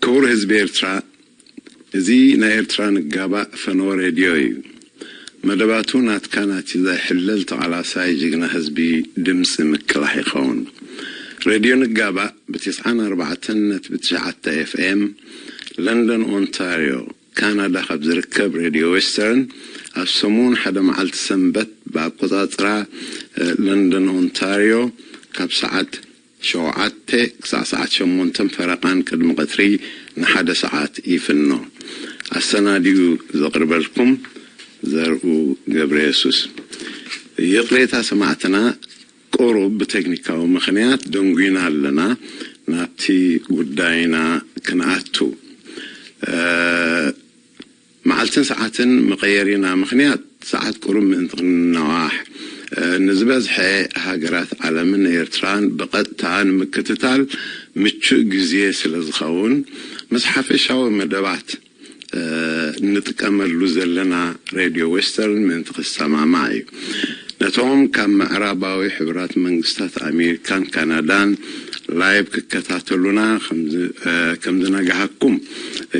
ክቡር ህዝቢ ኤርትራ፣ እዚ ናይ ኤርትራ ንጋባእ ፈነወ ሬድዮ እዩ። መደባቱ ናትካ ናቲ ዘይሕለል ተቓላሳይ ጅግና ህዝቢ ድምፂ ምቅላሕ ይኸውን። ሬድዮ ንጋባእ ብ94.9 ኤፍኤም ለንደን ኦንታርዮ ካናዳ ካብ ዝርከብ ሬድዮ ዌስተርን ኣብ ሰሙን ሓደ መዓልቲ ሰንበት ብኣቆጻጽራ ለንደን ኦንታርዮ ካብ ሰዓት ሸውዓተ ክሳዕ ሰዓት ሸሞንተን ፈረቓን ቅድሚ ቀትሪ ንሓደ ሰዓት ይፍኖ። ኣሰናዲኡ ዘቕርበልኩም ዘርኡ ገብረ የሱስ። ይቕሬታ ሰማዕትና፣ ቁሩብ ብቴክኒካዊ ምኽንያት ደንጒና ኣለና። ናብቲ ጉዳይና ክንኣቱ። መዓልትን ሰዓትን መቐየሪና ምኽንያት ሰዓት ቁሩብ ምእንቲ ክንነዋሕ፣ ንዝበዝሐ ሃገራት ዓለምን ኤርትራን ብቐጥታ ንምክትታል ምቹእ ግዜ ስለ ዝኸውን፣ ምስ ሓፈሻዊ መደባት እንጥቀመሉ ዘለና ሬድዮ ዌስተርን ምእንቲ ክሰማማዕ እዩ። ነቶም ካብ ምዕራባዊ ሕቡራት መንግስታት ኣሜሪካን ካናዳን ላይቭ ክከታተሉና ከም ዝነግሃኩም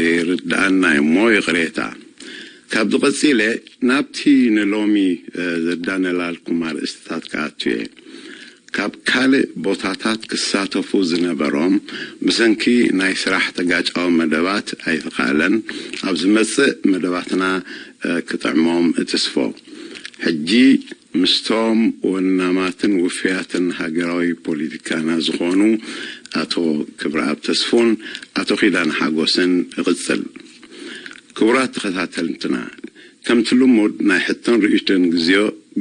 ይርድኣና እሞ ይቕሬታ። ካብዚ ቀጺለ ናብቲ ንሎሚ ዘዳነላልኩም ኣርእስትታት ክኣቱ እየ። ካብ ካልእ ቦታታት ክሳተፉ ዝነበሮም ብሰንኪ ናይ ስራሕ ተጋጫዊ መደባት ኣይተኻእለን። ኣብ ዝመጽእ መደባትና ክጥዕሞም እትስፎ። ሕጂ ምስቶም ወናማትን ውፍያትን ሃገራዊ ፖለቲካና ዝኾኑ ኣቶ ክብረኣብ ተስፉን ኣቶ ኪዳነ ሓጎስን እቕጽል። ክቡራት ተኸታተልትና፣ ከምቲ ልሙድ ናይ ሕቶን ርእይቶን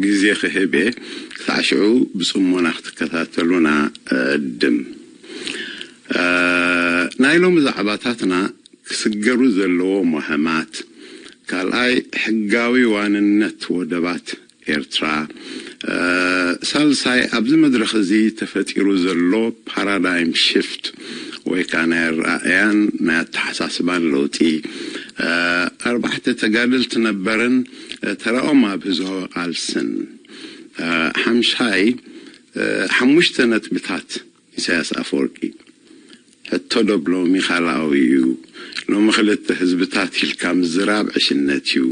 ግዜ ክህብ እየ። ክሳዕ ሽዑ ብጽሞና ክትከታተሉና እዕድም። ናይ ሎሚ ዛዕባታትና ክስገሩ ዘለዎም ወሃማት፣ ካልኣይ ሕጋዊ ዋንነት ወደባት ኤርትራ፣ ሳልሳይ ኣብዚ መድረኽ እዚ ተፈጢሩ ዘሎ ፓራዳይም ሽፍት ወይ ከዓ ናይ ኣረኣእያን ናይ ኣተሓሳስባን ለውጢ፣ ኣርባዕተ ተጋደልቲ ነበርን ተራኦም ኣብ ህዝባዊ ቃልስን፣ ሓምሻይ ሓሙሽተ ነጥብታት ኢሳያስ ኣፈወርቂ። ሕቶ ዶብ ሎሚ ካልኣዊ እዩ። ሎሚ ክልተ ህዝብታት ኢልካ ምዝራብ ዕሽነት እዩ።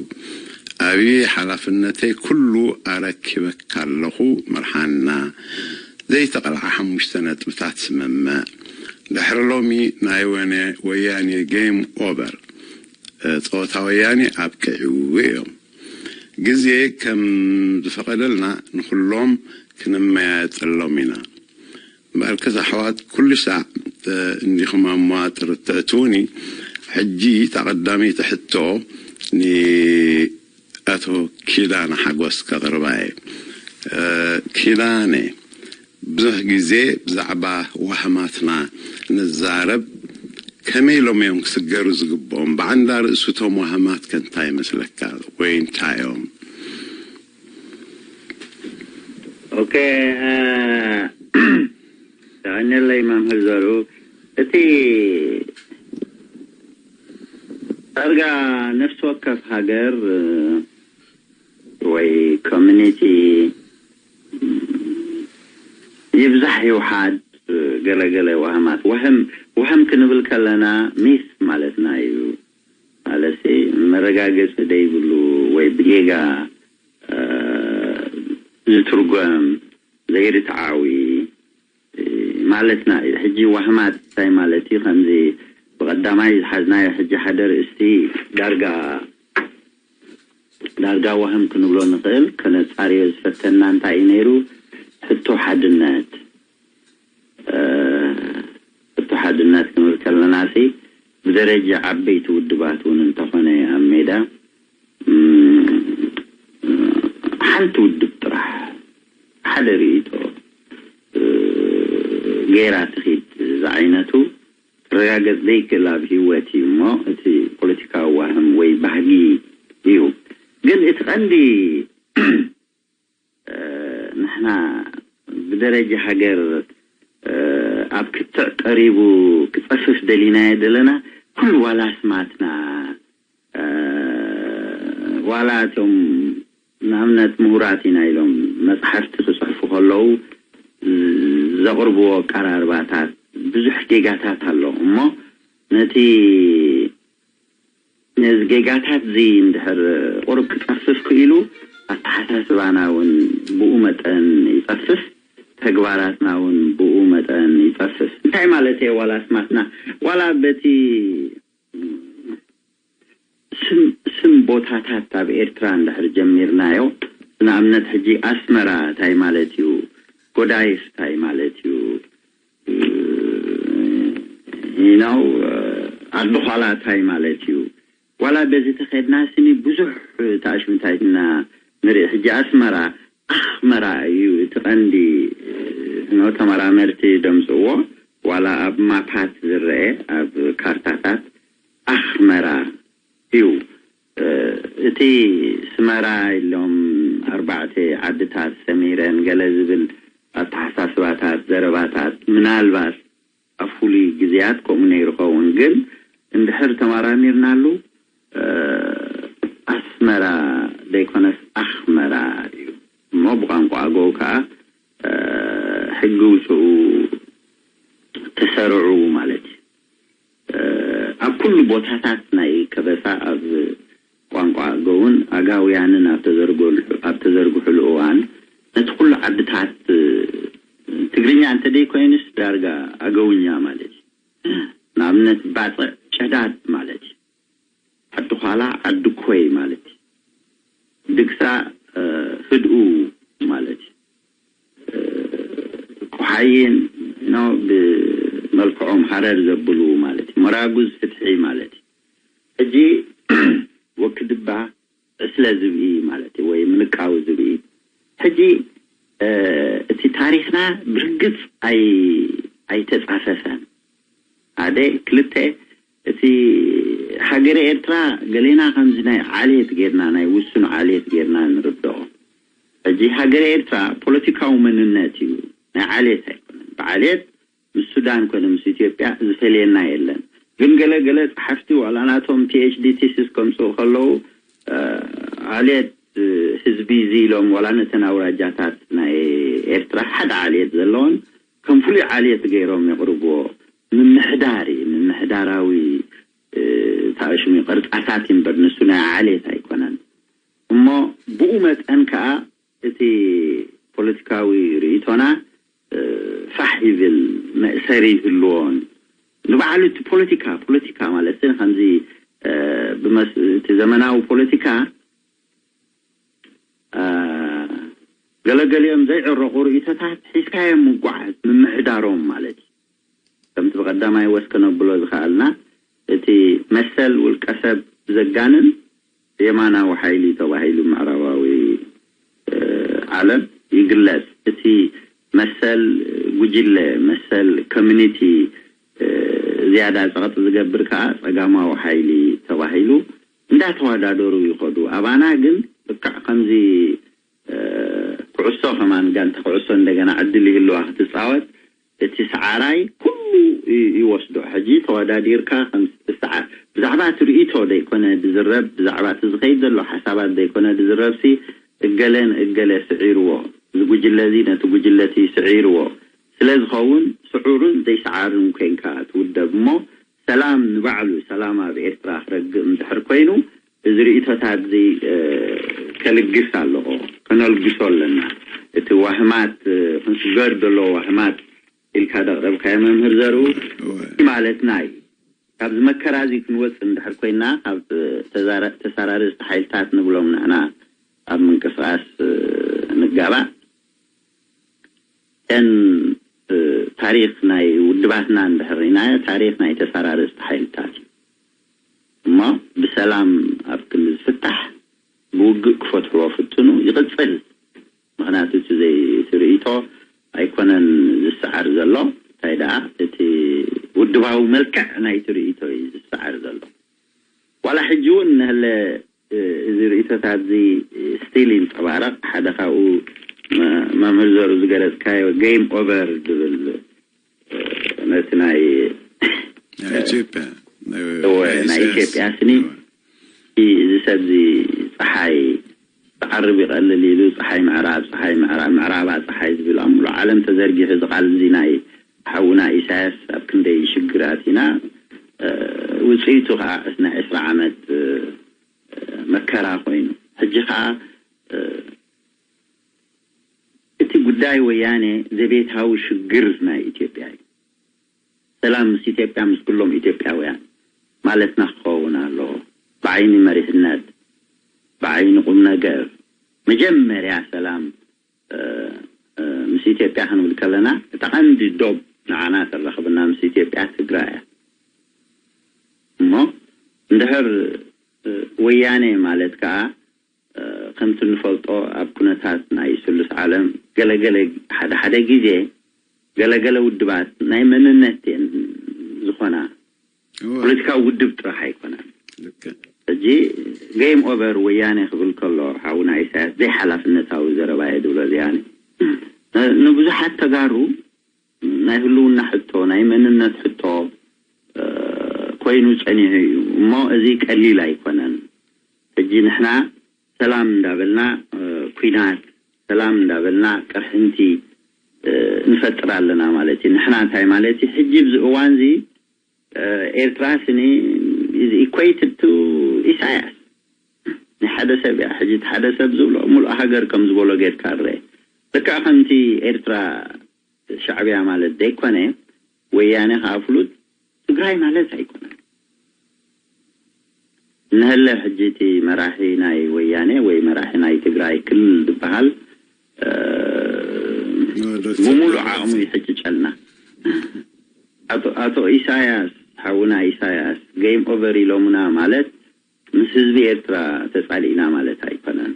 ኣብይ ሓላፍነተይ ኩሉ ኣረኪበካ ኣለኹ፣ መርሓና። ዘይተቐልዓ ሓሙሽተ ነጥብታት ስምምዕ። ድሕሪ ሎሚ ናይ ወነ-፣ ወያኔ ጌም ኦቨር። ጸወታ ወያኔ ኣብቂዑ እዮም። ግዜ ከም ዝፈቐደልና ንኹሎም ክንመያየጠሎም ኢና። እምበኣርከስ ኣሕዋት፣ ኩሉ ሳዕ እንዲኹም ኣመዋጥር እተእትዉኒ። ሕጂ እታ ቀዳመይቲ ሕቶ ንኣቶ ኪዳነ ሓጎስ ከቕርባ እየ። ኪዳነ፣ ብዙሕ ግዜ ብዛዕባ ዋህማትና ንዛረብ። ከመይ ኢሎም እዮም ክስገሩ ዝግብኦም? ብዓንዳ ርእሱ እቶም ዋህማት ከ እንታይ ይመስለካ? ወይ እንታይ እዮም? ኦኬ፣ የቐንየለይ መምህር ዘርኡ። እቲ ዳርጋ ነፍሲ ወከፍ ሃገር ወይ ኮሚኒቲ ይብዛሕ ይውሓድ፣ ገለገለ ዋህማት፣ ወህም፣ ወህም ክንብል ከለና ሚስ ማለትና እዩ። ማለት መረጋገፂ ደይብሉ ወይ ብጌጋ ዝትርጎም ዘይርትዓዊ ማለትና እዩ። ሕጂ ዋህማት እንታይ ማለት እዩ? ከምዚ ብቐዳማይ ዝሓዝናዮ ሕጂ ሓደ ርእስቲ ዳርጋ ዳርጋ ዋህም ክንብሎ ንኽእል። ከነጻርዮ ዝፈተና እንታይ እዩ ነይሩ? ሕቶ ሓድነት። ሕቶ ሓድነት ክንብል ከለና ሲ ብደረጃ ዓበይቲ ውድባት እውን እንተኾነ ኣብ ሜዳ ሓንቲ ውድብ ጥራሕ ሓደ ርእይቶ ገይራ ትኺድ ዝዓይነቱ ክረጋገጽ ዘይክእል ኣብ ህይወት እዩ እሞ እቲ ፖለቲካዊ ዋህም ወይ ባህጊ እዩ። ግን እቲ ቀንዲ ንሕና ብደረጃ ሃገር ኣብ ክትዕ ቀሪቡ ክጸፍፍ ደሊናዮ ዘለና ኩሉ ዋላ ኣስማትና ዋላ እቶም ንኣብነት ምሁራት ኢና ኢሎም መጽሓፍቲ ክጽሕፉ ከለዉ ዘቕርብዎ ኣቀራርባታት ብዙሕ ጌጋታት ኣሎ እሞ ነቲ ነዚ ጌጋታት እዚ እንድሕር ቁሩብ ክጠፍፍ ክኢሉ፣ ኣተሓሳስባና እውን ብኡ መጠን ይጠፍፍ፣ ተግባራትና እውን ብኡ መጠን ይጠፍፍ። እንታይ ማለት እየ? ዋላ ኣስማትና ዋላ በቲ ስም ስም ቦታታት ኣብ ኤርትራ እንድሕር ጀሚርናዮ፣ ንኣብነት ሕጂ ኣስመራ እንታይ ማለት እዩ? ጎዳይፍ እንታይ ማለት እዩ? you know ኣድዃላ እንታይ ማለት እዩ? ዋላ በዚ ተኸድና ስኒ ብዙሕ ተኣሽምታይትና ንርኢ። ሕጂ ኣስመራ ኣኽመራ እዩ እቲ ቀንዲ ኖ ተመራመርቲ ደምፅዎ። ዋላ ኣብ ማፓት ዝረአ ኣብ ካርታታት ኣኽመራ እዩ። እቲ ስመራ ኢሎም ኣርባዕተ ዓድታት ሰሚረን ገለ ዝብል ኣተሓሳስባታት፣ ዘረባታት ምናልባት ኣብ ፍሉይ ግዜያት ከምኡ ነይሩ ኸውን፣ ግን እንድሕር ተመራሚርናሉ ኣስመራ ዘይኮነስ ኣኽመራ እዩ እሞ ብቋንቋ ኣገው ከዓ ሕጊ ውፅኡ ተሰርዑ ማለት እዩ። ኣብ ኩሉ ቦታታት ናይ ከበሳ ኣብ ቋንቋ ኣገውን ኣጋውያንን ኣብ ተዘርግሕሉ እዋን ነቲ ኩሉ ዓድታት ትግርኛ እንተደይ ኮይኑስ ዳርጋ ኣገውኛ ማለት እዩ። ንኣብነት ባፅዕ ጨዳድ ማለት እዩ። ዓዲ ዃላ ዓዲ ኮይ ማለት እዩ። ድግሳ ህድኡ ማለት እዩ። ቆሓይን ነው ብመልክዖም ሃረር ዘብሉ ማለት እዩ። መራጉዝ ፍትሒ ማለት እዩ። ሕጂ ወክድባ ዕስለ ዝብኢ ማለት እዩ፣ ወይ ምንቃዊ ዝብኢ። ሕጂ እቲ ታሪኽና ብርግጽ ኣይተጻፈፈን። ሓደ ክልተ እቲ ሃገረ ኤርትራ ገሌና ከምዚ ናይ ዓሌት ጌርና ናይ ውሱን ዓሌት ጌርና ንርድኦ። ሕጂ ሃገረ ኤርትራ ፖለቲካዊ መንነት እዩ፣ ናይ ዓሌት ኣይኮነን። ብዓሌት ምስ ሱዳን ኮነ ምስ ኢትዮጵያ ዝፈልየና የለን። ግን ገለ ገለ ጸሓፍቲ ዋላ ናቶም ፒኤችዲ ቲሲስ ከምጽኡ ከለዉ ዓሌት ህዝቢ እዚ ኢሎም ዋላ ነተን ኣውራጃታት ናይ ኤርትራ ሓደ ዓሌት ዘለዎን ከም ፍሉይ ዓሌት ገይሮም የቕርብዎ። ምምሕዳር እዩ፣ ምምሕዳራዊ ተኣሽሙ ቅርጻታት እምበር ንሱ ናይ ዓሌት ኣይኮነን። እሞ ብኡ መጠን ከኣ እቲ ፖለቲካዊ ርእይቶና ፋሕ ይብል፣ መእሰሪ ይህልዎን። ንባዕሉ እቲ ፖለቲካ ፖለቲካ ማለት ከምዚ እቲ ዘመናዊ ፖለቲካ ገለገሊኦም ዘይዕረቑ ርእይቶታት ሒዝካዮም ምጓዓዝ ምምሕዳሮም ማለት እዩ። ከምቲ ብቐዳማይ ወስ ከነብሎ ዝኸኣልና እቲ መሰል ውልቀሰብ ዘጋንን የማናዊ ሓይሊ ተባሂሉ ምዕራባዊ ዓለም ይግለጽ። እቲ መሰል ጉጅለ፣ መሰል ኮሚኒቲ ዝያዳ ጸቕጢ ዝገብር ከኣ ጸጋማዊ ሓይሊ ተባሂሉ እንዳተወዳደሩ ይኸዱ። ኣባና ግን ብቃዕ ከምዚ ኩዕሶ ከማን ጋንታ ኩዕሶ እንደገና ዕድል ይህልዋ ክትጻወት እቲ ሰዓራይ ኩሉ ይወስዶ። ሕጂ ተወዳዲርካ ከም ትስዓር ብዛዕባ እቲ ርእይቶ ዘይኮነ ዝዝረብ፣ ብዛዕባ እቲ ዝኸይድ ዘሎ ሓሳባት ዘይኮነ ዝዝረብ ሲ እገለን እገለ ስዒርዎ፣ እዚ ጉጅለ እዚ ነቲ ጉጅለ እቲ ስዒርዎ ስለ ዝኸውን ስዑርን ዘይሰዓርን ኮንካ ትውደብ እሞ ሰላም ንባዕሉ ሰላም ኣብ ኤርትራ ክረግእ እንድሕር ኮይኑ እዚ ርእይቶታት እዚ ከልግስ ኣለዎ፣ ከነልግሶ ኣለና። እቲ ዋህማት ክንስገር ዘለዎ ዋህማት ኢልካ ደቕረብካዮ መምህር ዘርኡ ማለትና እዩ። ካብዚ መከራ እዚ ክንወፅ እንድሕር ኮይና ካብ ተሳራርፅቲ ሓይልታት ንብሎም ንሕና ኣብ ምንቅስቃስ ንጋባእ እተን ታሪክ ናይ ውድባትና እንድሕር ርኢናዮ ታሪክ ናይ ተሳራርፅቲ ሓይልታት እዩ እሞ ብሰላም ኣብ ክንዲ ዝፍታሕ ብውግእ ክፈትሕዎ ፍትኑ ይቕፅል። ምክንያቱ እቲ ዘይ እቲ ርእይቶ ኣይኮነን ዝሰዓር ዘሎ እንታይ ደኣ እቲ ውድባዊ መልክዕ ናይቲ ርእይቶ እዩ ዝሰዓር ዘሎ። ዋላ ሕጂ እውን ንህለ እዚ ርእይቶታት እዚ ስቲል ይንፀባረቕ። ሓደ ካብኡ መምህር ዘሩ ዝገለፅካዮ ጌም ኦቨር ዝብል ነቲ ናይ ኢትዮጵያ ናይ ኢትዮጵያ ስኒ እዚ ሰብ እዚ ፀሓይ ትዓርብ ይቐልል ኢሉ ፀሓይ ምዕራብ ፀሓይ ምዕራብ ምዕራባ ፀሓይ ዝብል ኣብ ሙሉእ ዓለም ተዘርጊሑ እዚ ቃል እዚ ናይ ሓውና ኢሳያስ ኣብ ክንደይ ሽግራት ኢና ውፅኢቱ ከዓ ናይ ዕስራ ዓመት መከራ ኮይኑ፣ ሕጂ ከዓ እቲ ጉዳይ ወያኔ ዘቤታዊ ሽግር ናይ ኢትዮጵያ እዩ። ሰላም ምስ ኢትዮጵያ፣ ምስ ኩሎም ኢትዮጵያውያን ማለትና ክኸውን ኣለዎ። ብዓይኒ መሪሕነት፣ ብዓይኒ ቁም ነገር፣ መጀመርያ ሰላም ምስ ኢትዮጵያ ክንብል ከለና፣ እታ ቀንዲ ዶብ ንዓና ተራኽብና ምስ ኢትዮጵያ ትግራይ እያ። እሞ እንድሕር ወያኔ ማለት ከዓ፣ ከምቲ እንፈልጦ፣ ኣብ ኩነታት ናይ ስሉስ ዓለም ገለገለ፣ ሓደ ሓደ ግዜ ገለገለ ውድባት ናይ መንነት እየን ዝኾና። ፖለቲካዊ ውድብ ጥራሕ ኣይኮነን። ሕጂ ጌም ኦቨር ወያኔ ክብል ከሎ፣ ሓውና ኢሳያስ፣ ዘይሓላፍነታዊ ዘረባ እየ ዝብሎ። ወያኔ ንብዙሓት ተጋሩ ናይ ህልውና ሕቶ፣ ናይ መንነት ሕቶ ኮይኑ ጸኒሑ እዩ። እሞ እዚ ቀሊል ኣይኮነን። ሕጂ ንሕና ሰላም እንዳበልና ኩናት፣ ሰላም እንዳበልና ቅርሕንቲ ንፈጥር ኣለና ማለት እዩ። ንሕና እንታይ ማለት እዩ? ሕጂ ኣብዚ እዋን እዚ ኤርትራ ስኒ is equated to ኢሳያስ። ናይ ሓደ ሰብ እያ። ሕጂ እቲ ሓደ ሰብ ዝብሎ፣ ሙሉእ ሃገር ከም ዝበሎ ጌርካ ርአ። ልክዕ ከምቲ ኤርትራ ሻዕብያ ማለት ዘይኮነ፣ ወያነ ከዓ ፍሉጥ ትግራይ ማለት ኣይኮነን። እንሀለ ሕጂ እቲ መራሒ ናይ ወያነ ወይ መራሒ ናይ ትግራይ ክልል ዝበሃል ብሙሉእ ዓቕሙ ይሕጭጨልና። ኣቶ ኢሳያስ፣ ሓውና ኢሳያስ፣ ጌም ኦቨር ኢሎምና ማለት ምስ ህዝቢ ኤርትራ ተጻሊእና ማለት ኣይኮነን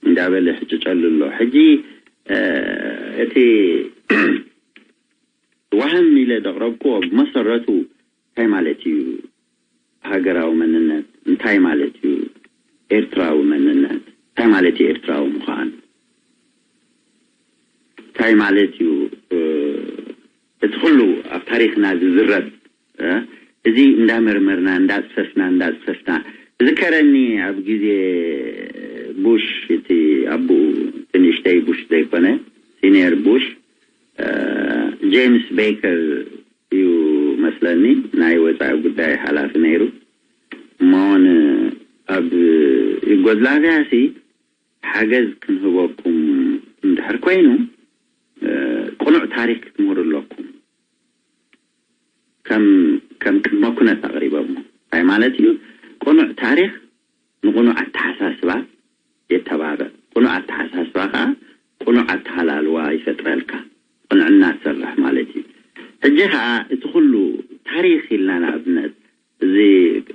እንዳበለ ይሕጭጨሉ ኣሎ። ሕጂ እቲ ዋህም ኢለ ዘቕረብክዎ፣ ብመሰረቱ እንታይ ማለት እዩ ሃገራዊ መንነት? እንታይ ማለት እዩ ኤርትራዊ መንነት? እንታይ ማለት እዩ ኤርትራዊ ምዃን? እንታይ ማለት እዩ እቲ ኩሉ ኣብ ታሪኽና ዝዝረብ? እዚ እንዳመርመርና፣ እንዳጽፈፍና፣ እንዳጽፈፍና፣ ዝከረኒ ኣብ ግዜ ቡሽ፣ እቲ ኣቦኡ፣ እቲ ንእሽተይ ቡሽ ዘይኮነ፣ ሲኒየር ቡሽ፣ ጄምስ ቤከር እዩ መስለኒ፣ ናይ ወጻኢ ጉዳይ ሓላፊ ነይሩ። እሞ ኣብ ዩጎዝላቪያ ሲ ሓገዝ ክንህበኩም እንድሕር ኮይኑ፣ ቅኑዕ ታሪኽ ክትምህሩ ኣለኩም። ከም ከም ቅድመ ኩነት ኣቕሪቦሞ። እንታይ ማለት እዩ? ቅኑዕ ታሪኽ ንቕኑዕ ኣተሓሳስባ የተባብዕ። ቅኑዕ ኣተሓሳስባ ከዓ ቅኑዕ ኣተሃላልዋ ይፈጥረልካ። ቅንዕና ትሰርሕ ማለት እዩ። ሕጂ ከዓ እቲ ኩሉ ታሪኽ ኢልና፣ ንኣብነት፣ እዚ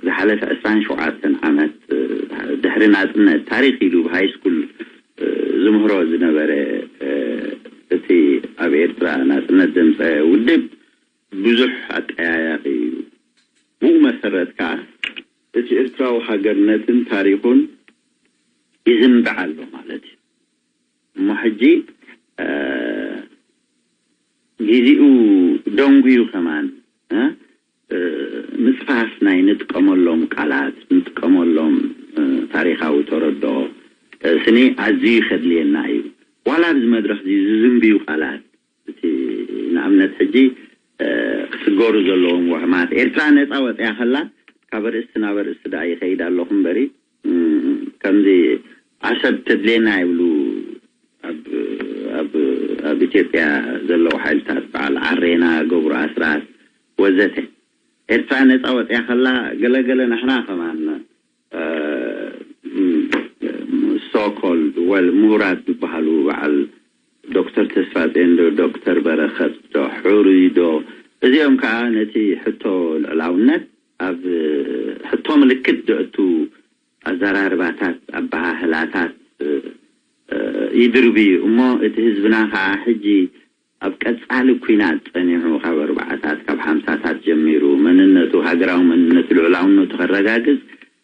ዝሓለፈ ዕስራን ሸውዓተን ዓመት ድሕሪ ናጽነት ታሪኽ ኢሉ ብሃይ ስኩል ዝምህሮ ዝነበረ እቲ ኣብ ኤርትራ ናጽነት ዘምጸ ውድብ ብዙሕ ኣጠያያቒ እዩ። ብኡ መሰረት ከዓ እቲ ኤርትራዊ ሃገርነትን ታሪኹን ይዝንብዕ ኣሎ ማለት እዩ። እሞ ሕጂ ግዜኡ ደንጉዩ ከማን ምጽፋፍ ናይ ንጥቀመሎም ቃላት፣ ንጥቀመሎም ታሪኻዊ ተረድኦ ስኒ ኣዝዩ ከድልየና እዩ። ዋላ ኣብዚ መድረኽ እዚ ዝዝንብዩ ቃላት፣ እቲ ንኣብነት ሕጂ ክስገሩ ዘለዎም ወህማት፣ ኤርትራ ነጻ ወጽያ ከላ ካብ ኣርእስቲ ናብ ኣርእስቲ ደኣ ይኸይድ ኣለኹ እምበሪ፣ ከምዚ ዓሰብ ተድልየና ይብሉ ኣብ ኣብ ኣብ ኢትዮጵያ ዘለዉ ሓይልታት፣ በዓል ዓሬና፣ ገብሩ ኣስራት ወዘተ። ኤርትራ ነጻ ወጽያ ከላ ገለገለ ናሕና ከማን ሶኮልድ ወል ምሁራት ዝበሃሉ በዓል ዶክተር ተስፋጼን ዶ ዶክተር በረኸት ዶ ሕሩይ ዶ፣ እዚኦም ከዓ ነቲ ሕቶ ልዕላውነት ኣብ ሕቶ ምልክት ዘእቱ ኣዘራርባታት፣ ኣበሃህላታት ይድርብዩ እሞ፣ እቲ ህዝብና ከዓ ሕጂ ኣብ ቀጻሊ ኲናት ጸኒሑ፣ ካብ ኣርባዓታት፣ ካብ ሓምሳታት ጀሚሩ መንነቱ፣ ሃገራዊ መንነቱ፣ ልዑላውነቱ ከረጋግጽ፣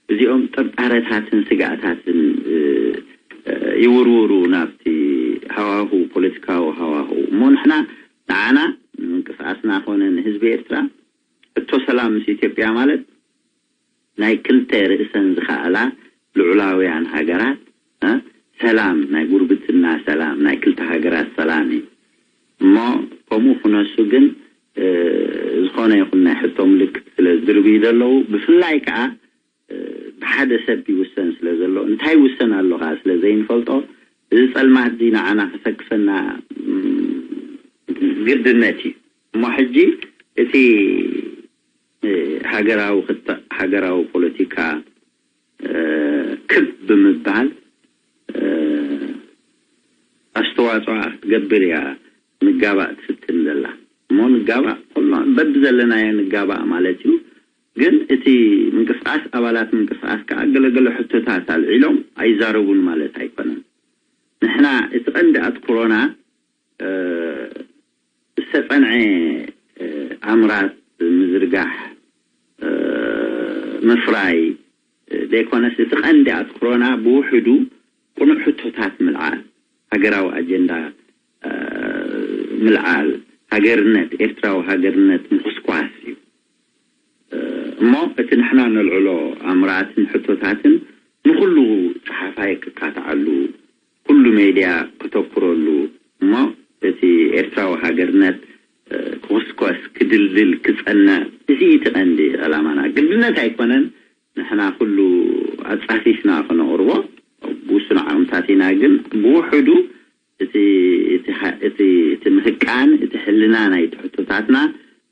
እዚኦም ጥርጣረታትን ስግኣታትን ይውርውሩ ናብቲ ሃዋሁ፣ ፖለቲካዊ ሃዋሁ። እሞ ንሕና፣ ንዓና፣ ንምንቅስቃስና ኮነ ንህዝቢ ኤርትራ፣ ሕቶ ሰላም ምስ ኢትዮጵያ ማለት ናይ ክልተ ርእሰን ዝኸኣላ ልዑላውያን ሃገራት ሰላም፣ ናይ ጉርብትና ሰላም፣ ናይ ክልተ ሃገራት ሰላም እዩ። እሞ ከምኡ ክነሱ ግን ዝኾነ ይኹን ናይ ሕቶ ምልክት ስለ ዝድርብዩ ዘለዉ፣ ብፍላይ ከዓ ብሓደ ሰብ ይውሰን ስለ ዘሎ፣ እንታይ ይውሰን ኣሎ ከዓ ስለ ዘይንፈልጦ፣ እዚ ጸልማት እዚ ንዓና ከሰክፈና ግድነት እዩ። እሞ ሕጂ እቲ ሃገራዊ ክተ ሃገራዊ ፖለቲካ ክብ ብምባል ኣስተዋፅኦ ክትገብር እያ ንጋባእ ትፍትን ዘላ። እሞ ንጋባእ ኩሉ በቢ ዘለናዮ ንጋባእ ማለት እዩ። ግን እቲ ምንቅስቃስ ኣባላት ምንቅስቃስ ከዓ ገለገለ ሕቶታት ኣልዒሎም ኣይዛረቡን ማለት ኣይኮነን። ንሕና እቲ ቀንዲ ኣትኩሮና ዝተፀንዐ ኣምራት ምዝርጋሕ ምፍራይ ዘይኮነስ እቲ ቀንዲ ኣትኩሮና ብውሕዱ ቅኑዕ ሕቶታት ምልዓል፣ ሃገራዊ ኣጀንዳ ምልዓል፣ ሃገርነት፣ ኤርትራዊ ሃገርነት ምኹስኳስ እዩ። እሞ እቲ ንሕና ነልዕሎ ኣምራትን ሕቶታትን ንኹሉ ጸሓፋይ ክካትዓሉ፣ ኩሉ ሜድያ ከተኩረሉ፣ እሞ እቲ ኤርትራዊ ሃገርነት ክኹስኮስ፣ ክድልድል፣ ክጸንዕ፣ እዚ እቲ ቀንዲ ዕላማና። ግድነት ኣይኮነን ንሕና ኩሉ ኣጻፊፍና ክነቕርቦ፣ ብውሱን ዓቕምታት ኢና፣ ግን ብውሕዱ እቲ እቲ እቲ ምህቃን እቲ ሕልና ናይቲ ሕቶታትና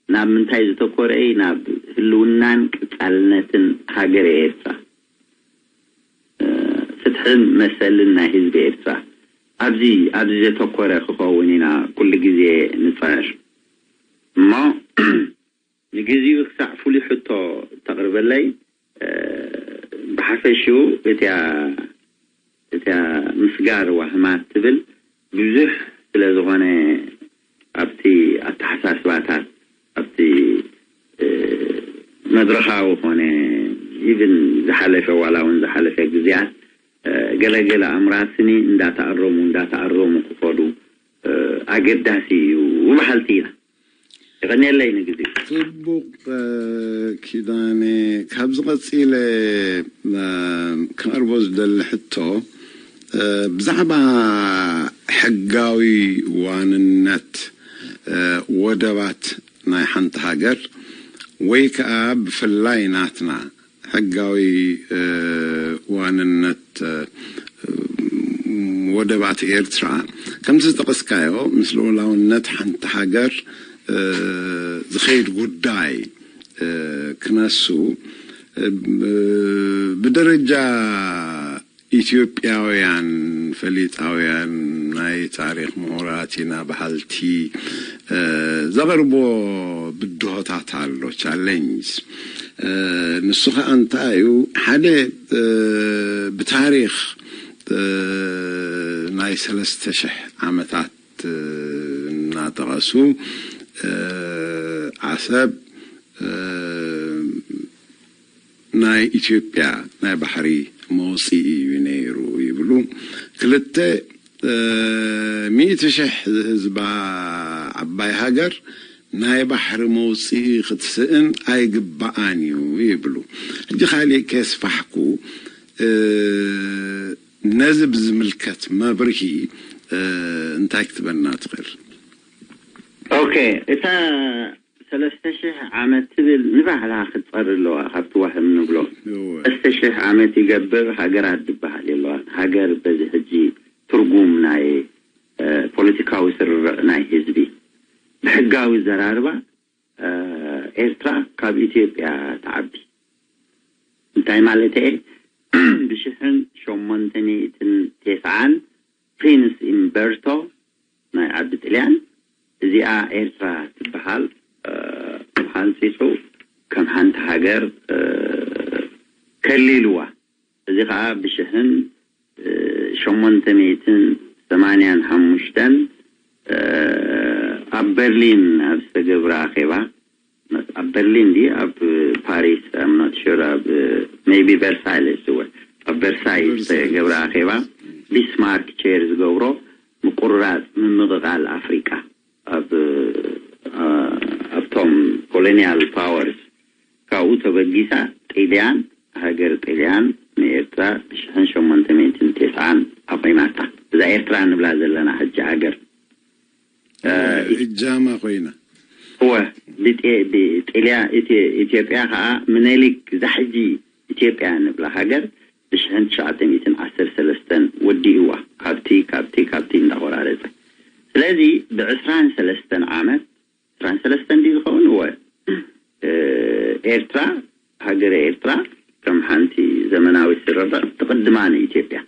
ናብ ምንታይ ዝተኮረ እዩ? ናብ ህልውናን ቅጻልነትን ሃገረ ኤርትራ፣ ፍትሕን መሰልን ናይ ህዝቢ ኤርትራ ኣብዚ ኣብዚ ዘተኮረ ክኸውን ኢና ኩሉ ግዜ ንጽዕር። እሞ ንግዚኡ ክሳዕ ፍሉይ ሕቶ እተቕርበለይ ብሓፈሽኡ እቲያ እቲያ ምስጋር ዋህማት ትብል ብዙሕ ስለ ዝኾነ ኣብቲ ኣተሓሳስባታት ኣብቲ መድረኻዊ ኮነ ኢቭን ዝሓለፈ ዋላ እውን ዝሓለፈ ግዜያት ገለገለ ኣምራትኒ እንዳተኣረሙ እንዳተኣረሙ ክኸዱ ኣገዳሲ እዩ በሃልቲ ኢና። የቐንየለይ ንግዜ። ጽቡቕ ኪዳነ፣ ካብዚ ቀጺለ ከቕርቦ ዝደሊ ሕቶ ብዛዕባ ሕጋዊ ዋንነት ወደባት ናይ ሓንቲ ሃገር ወይ ከኣ ብፍላይ ናትና ሕጋዊ ዋንነት ወደባት ኤርትራ ከምቲ ዝጠቐስካዮ ምስ ልኡላውነት ሓንቲ ሃገር ዝኸይድ ጉዳይ ክነሱ ብደረጃ ኢትዮጵያውያን ፈሊጣውያን ናይ ታሪኽ ምሁራት ኢና በሃልቲ ዘቕርቦ ብድሆታት ኣሎ፣ ቻሌንጅ። ንሱ ኸኣ እንታይ እዩ? ሓደ ብታሪኽ ናይ ሰለስተ ሽሕ ዓመታት እናጠቐሱ ዓሰብ ናይ ኢትዮጵያ ናይ ባሕሪ መውፅኢ እዩ ነይሩ ይብሉ። ክልተ ሚእቲ ሽሕ ዝህዝባ ዓባይ ሃገር ናይ ባሕሪ መውፅኢ ክትስእን ኣይግባኣን እዩ ይብሉ። ሕጂ ካሊእ ከስፋሕኩ ነዚ ብዝምልከት መብርሂ እንታይ ክትበና ትኽእል? ኦኬ፣ እታ ሰለስተ ሽሕ ዓመት ትብል ንባዕላ ክትጸሪ ኣለዋ። ካብቲ ዋህም ንብሎ ሰለስተ ሽሕ ዓመት ይገብር ሃገራት ዝበሃል የለዋን። ሃገር በዚ ሕጂ ትርጉም ናይ ፖለቲካዊ ስርርዕ ናይ ህዝቢ ብሕጋዊ ዘራርባ ኤርትራ ካብ ኢትዮጵያ ትዓቢ። እንታይ ማለት እየ? ብሽሕን ሸሞንተ ሚእትን ተስዓን ፕሪንስ ኢምበርቶ ናይ ዓዲ ጥልያን እዚኣ ኤርትራ ትበሃል ሃንጺጹ ከም ሓንቲ ሃገር ከሊልዋ። እዚ ኸኣ ብሽሕን ሸሞንተ ሚእትን ሰማንያን ሓሙሽተን ኣብ በርሊን ኣብ ዝተገብረ ኣኼባ፣ ኣብ በርሊን ድዩ ኣብ ፓሪስ፣ I'm not sure፣ ኣብ maybe ቨርሳይለስ እወ፣ ኣብ ቨርሳይ ዝተገብረ ኣኼባ ቢስማርክ ቼር ዝገብሮ ምቁርራፅ ምምቕቓል ኣፍሪቃ ኣብ ኣብቶም ኮሎኒያል ፓወርስ ካብኡ ተበጊሳ ጥልያን፣ ሃገር ጥልያን ንኤርትራ ብሽሕን ሸሞንተ ሚእትን ተስዓን ኣቑማታ። እዛ ኤርትራ ንብላ ዘለና ሕጂ ሃገር እጃማ ኮይና እወ፣ ብጤ- ብጥልያ ኢትዮ- ኢትዮጵያ ከዓ ምኒልክ ዛሕጂ ኢትዮጵያ ንብላ ሃገር ብሽሕን ትሽዓተ ሚእትን ዓሰርተ ሰለስተን ወዲእዋ፣ ካብቲ ካብቲ ካብቲ እንዳቆራረፀ። ስለዚ ብዕስራን ሰለስተን ዓመት፣ ዕስራን ሰለስተን ድዩ ዝኸውን? እወ፣ ኤርትራ፣ ሃገረ ኤርትራ ከም ሓንቲ ዘመናዊት ዝረበ ትቕድማ ንኢትዮጵያ።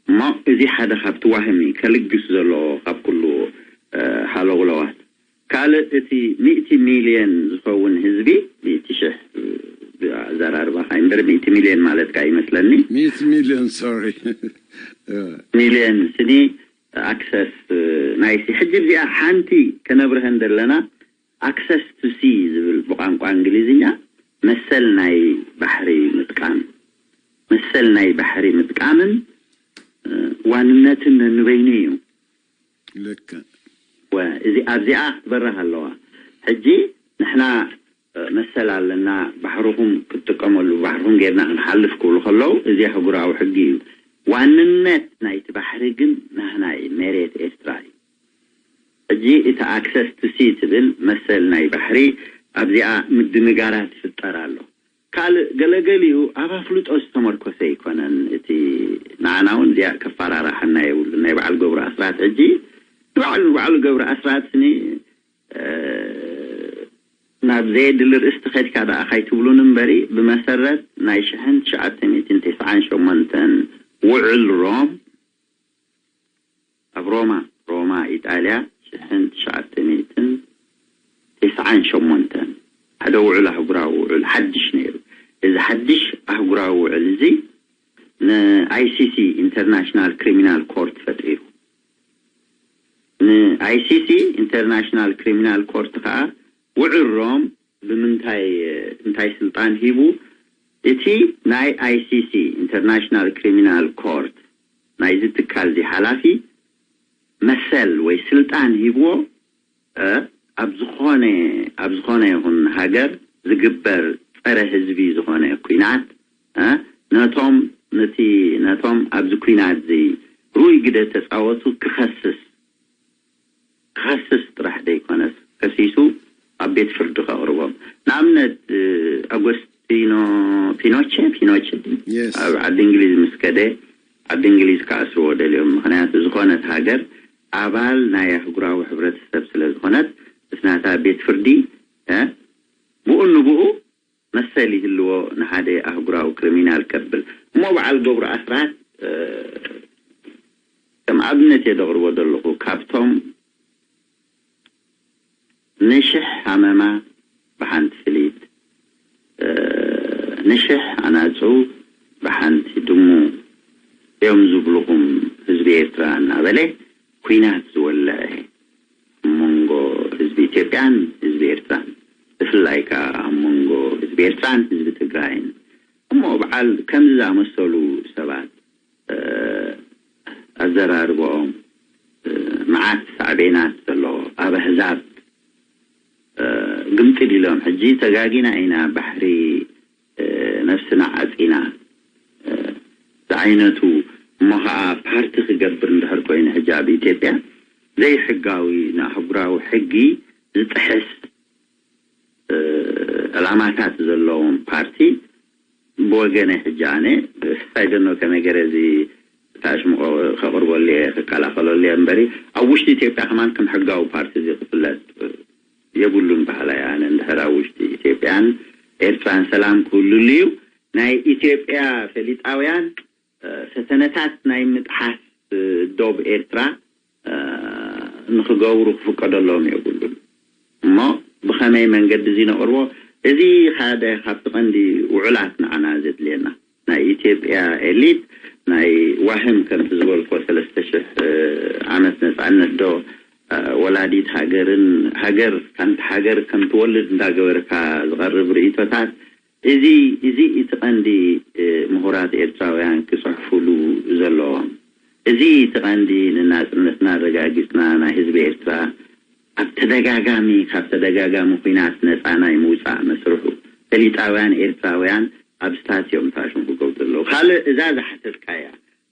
እሞ እዚ ሓደ ካብቲ ዋህሚ ከልግስ ዘለዎ ካብ ኩሉ ሃለውለዋት። ካልእ እቲ ሚእቲ ሚልዮን ዝኸውን ህዝቢ፣ ሚእቲ ሽሕ ኣዘራርባኻ እምበር ሚእቲ ሚልዮን ማለትካ ይመስለኒ። ሚእቲ ሚልዮን፣ ሶሪ። ሚልዮን ስኒ ኣክሰስ ናይቲ ሕጂ እዚኣ ሓንቲ ከነብርሀ እንደለና ኣክሰስ ቱ ሲ ዝብል ብቋንቋ እንግሊዝኛ መሰል ናይ ባሕሪ ምጥቃም፣ መሰል ናይ ባሕሪ ምጥቃምን ዋንነትን ነንበይኑ እዩ። ልክ እዚ ኣብዚኣ ክትበረህ ኣለዋ። ሕጂ ንሕና መሰል ኣለና፣ ባሕርኹም ክትጥቀመሉ፣ ባሕርኹም ጌርና ክንሓልፍ ክብሉ ከለዉ፣ እዚ ኣህጉራዊ ሕጊ እዩ። ዋንነት ናይቲ ባሕሪ ግን ናህና እዩ፣ መሬት ኤርትራ እዩ። ሕጂ እቲ ኣክሰስ ቱ ሲ ትብል መሰል ናይ ባሕሪ ኣብዚኣ ምድንጋራት ይፍጠር ኣሎ። ካልእ ገለገሊኡ ኣብ ኣፍልጦ ዝተመርኮሰ ኣይኮነን። እቲ ንዓና እውን እዚኣ ከፈራርሓና የብሉ። ናይ በዓል ገብሩ ኣስራት ሕጂ ንባዕሉ ንባዕሉ ገብሩ ኣስራት ስኒ ናብ ዘየድሊ ርእስቲ ከድካ ደኣ ካይትብሉን እምበሪ፣ ብመሰረት ናይ ሽሕን ትሽዓተ ሚእትን ተስዓን ሸሞንተን ውዕል ሮም ኣብ ሮማ፣ ሮማ ኢጣልያ፣ ሽሕን ትሽዓተ ሚእትን ተስዓን ሸሞንተን ሓደ ውዕል ኣህጉራዊ ውዕል ሓድሽ ነይሩ። እዚ ሓድሽ ኣህጉራዊ ውዕል እዚ ን ኣይ ሲ ሲ፣ ኢንተርናሽናል ክሪሚናል ኮርት፣ ፈጢሩ። ን ኣይ ሲ ሲ፣ ኢንተርናሽናል ክሪሚናል ኮርት፣ ከዓ ውዕል ሮም ብምንታይ እንታይ ስልጣን ሂቡ? እቲ ናይ ኣይ ሲ ሲ፣ ኢንተርናሽናል ክሪሚናል ኮርት፣ ናይዚ ትካል እዚ ሓላፊ መሰል ወይ ስልጣን ሂብዎ ኣብ ዝኾነ ኣብ ዝኾነ ይኹን ሃገር ዝግበር ጸረ ህዝቢ ዝኾነ ኩናት ነቶም ነቲ ነቶም ኣብዚ ኩናት እዚ ርኡይ ግደ ተጻወቱ ክኸስስ ክኸስስ ጥራሕ ዘይኮነስ ከሲሱ ኣብ ቤት ፍርዲ ከቕርቦም። ንኣብነት ኣጎስቲኖ ፒኖቼ ፒኖቼ ኣብ ዓዲ እንግሊዝ ምስ ከደ ዓዲ እንግሊዝ ክኣስርዎ ደልዮም። ምኽንያቱ ዝኾነት ሃገር ኣባል ናይ ኣህጉራዊ ሕብረተሰብ ስለ ዝኾነት ምስ ናታ ቤት ፍርዲ ብኡ ንብኡ መሰል ይህልዎ ንሓደ ኣህጉራዊ ክሪሚናል ከብል። እሞ በዓል ገብሩ ኣስራት ከም ኣብነት እየ ዘቕርቦ ዘለኹ። ካብቶም ንሽሕ ሃመማ ብሓንቲ ፍሊት፣ ንሽሕ ኣናጹ ብሓንቲ ድሙ እዮም ዝብልኹም ህዝቢ ኤርትራ እናበለ ኲናት ዝወልዐ ኣብ መንጎ ህዝቢ ኢትዮጵያን ህዝቢ ኤርትራን፣ ብፍላይ ከኣ ኣብ መንጎ ህዝቢ ኤርትራን ህዝቢ ትግራይን። እሞ በዓል ከምዚ ዝኣመሰሉ ሰባት ኣዘራርባኦም መዓት ሳዕቤናት ዘለዎ ኣብ ኣህዛብ ግምጥል ኢሎም ሕጂ ተጋጊና ኢና ባሕሪ ነብስና ዓጺና ዝዓይነቱ እሞ ከዓ ፓርቲ ክገብር እንድሕር ኮይኑ ሕጂ ኣብ ኢትዮጵያ ዘይሕጋዊ ንኣህጉራዊ ሕጊ ዝጥሕስ ዕላማታት ዘለዎም ፓርቲ ብወገነ ሕጂ ኣነ ሳይደኖ ከመይ ገረ እዚ ታሽሙ ከቕርበሉ እየ ክከላኸለሉ እየ እምበሪ ኣብ ውሽጢ ኢትዮጵያ ከማን ከም ሕጋዊ ፓርቲ እዚ ክፍለጥ የብሉን በሃላይ ኣነ። እንድሕር ኣብ ውሽጢ ኢትዮጵያን ኤርትራን ሰላም ክህሉሉ እዩ ናይ ኢትዮጵያ ፈሊጣውያን ፈተነታት ናይ ምጥሓስ ዶብ ኤርትራ ንክገብሩ ክፍቀደሎም የብሉን። እሞ ብኸመይ መንገዲ እዚ ነቕርቦ? እዚ ሓደ ካብቲ ቀንዲ ውዕላት ንዓና ዘድልየና ናይ ኢትዮጵያ ኤሊት ናይ ዋህም ከምቲ ዝበልኮ ሰለስተ ሽሕ ዓመት ነፃነት ዶ ወላዲት ሃገርን ሃገር ሓንቲ ሃገር ከምትወልድ እንዳገበርካ ዝቐርብ ርእይቶታት እዚ እዚ እቲ ቀንዲ ምሁራት ኤርትራውያን ክጽሕፉሉ ዘለዎም። እዚ እቲ ቀንዲ ንናጽነትና ኣረጋጊጽና ናይ ህዝቢ ኤርትራ ኣብ ተደጋጋሚ ካብ ተደጋጋሚ ኲናት ነጻ ናይ ምውጻእ መስርሑ ፈሊጣውያን ኤርትራውያን ኣብ ስታት እዮም ታሽሙ ክገብሩ ዘለዉ። ካልእ እዛ ዝሓተትካያ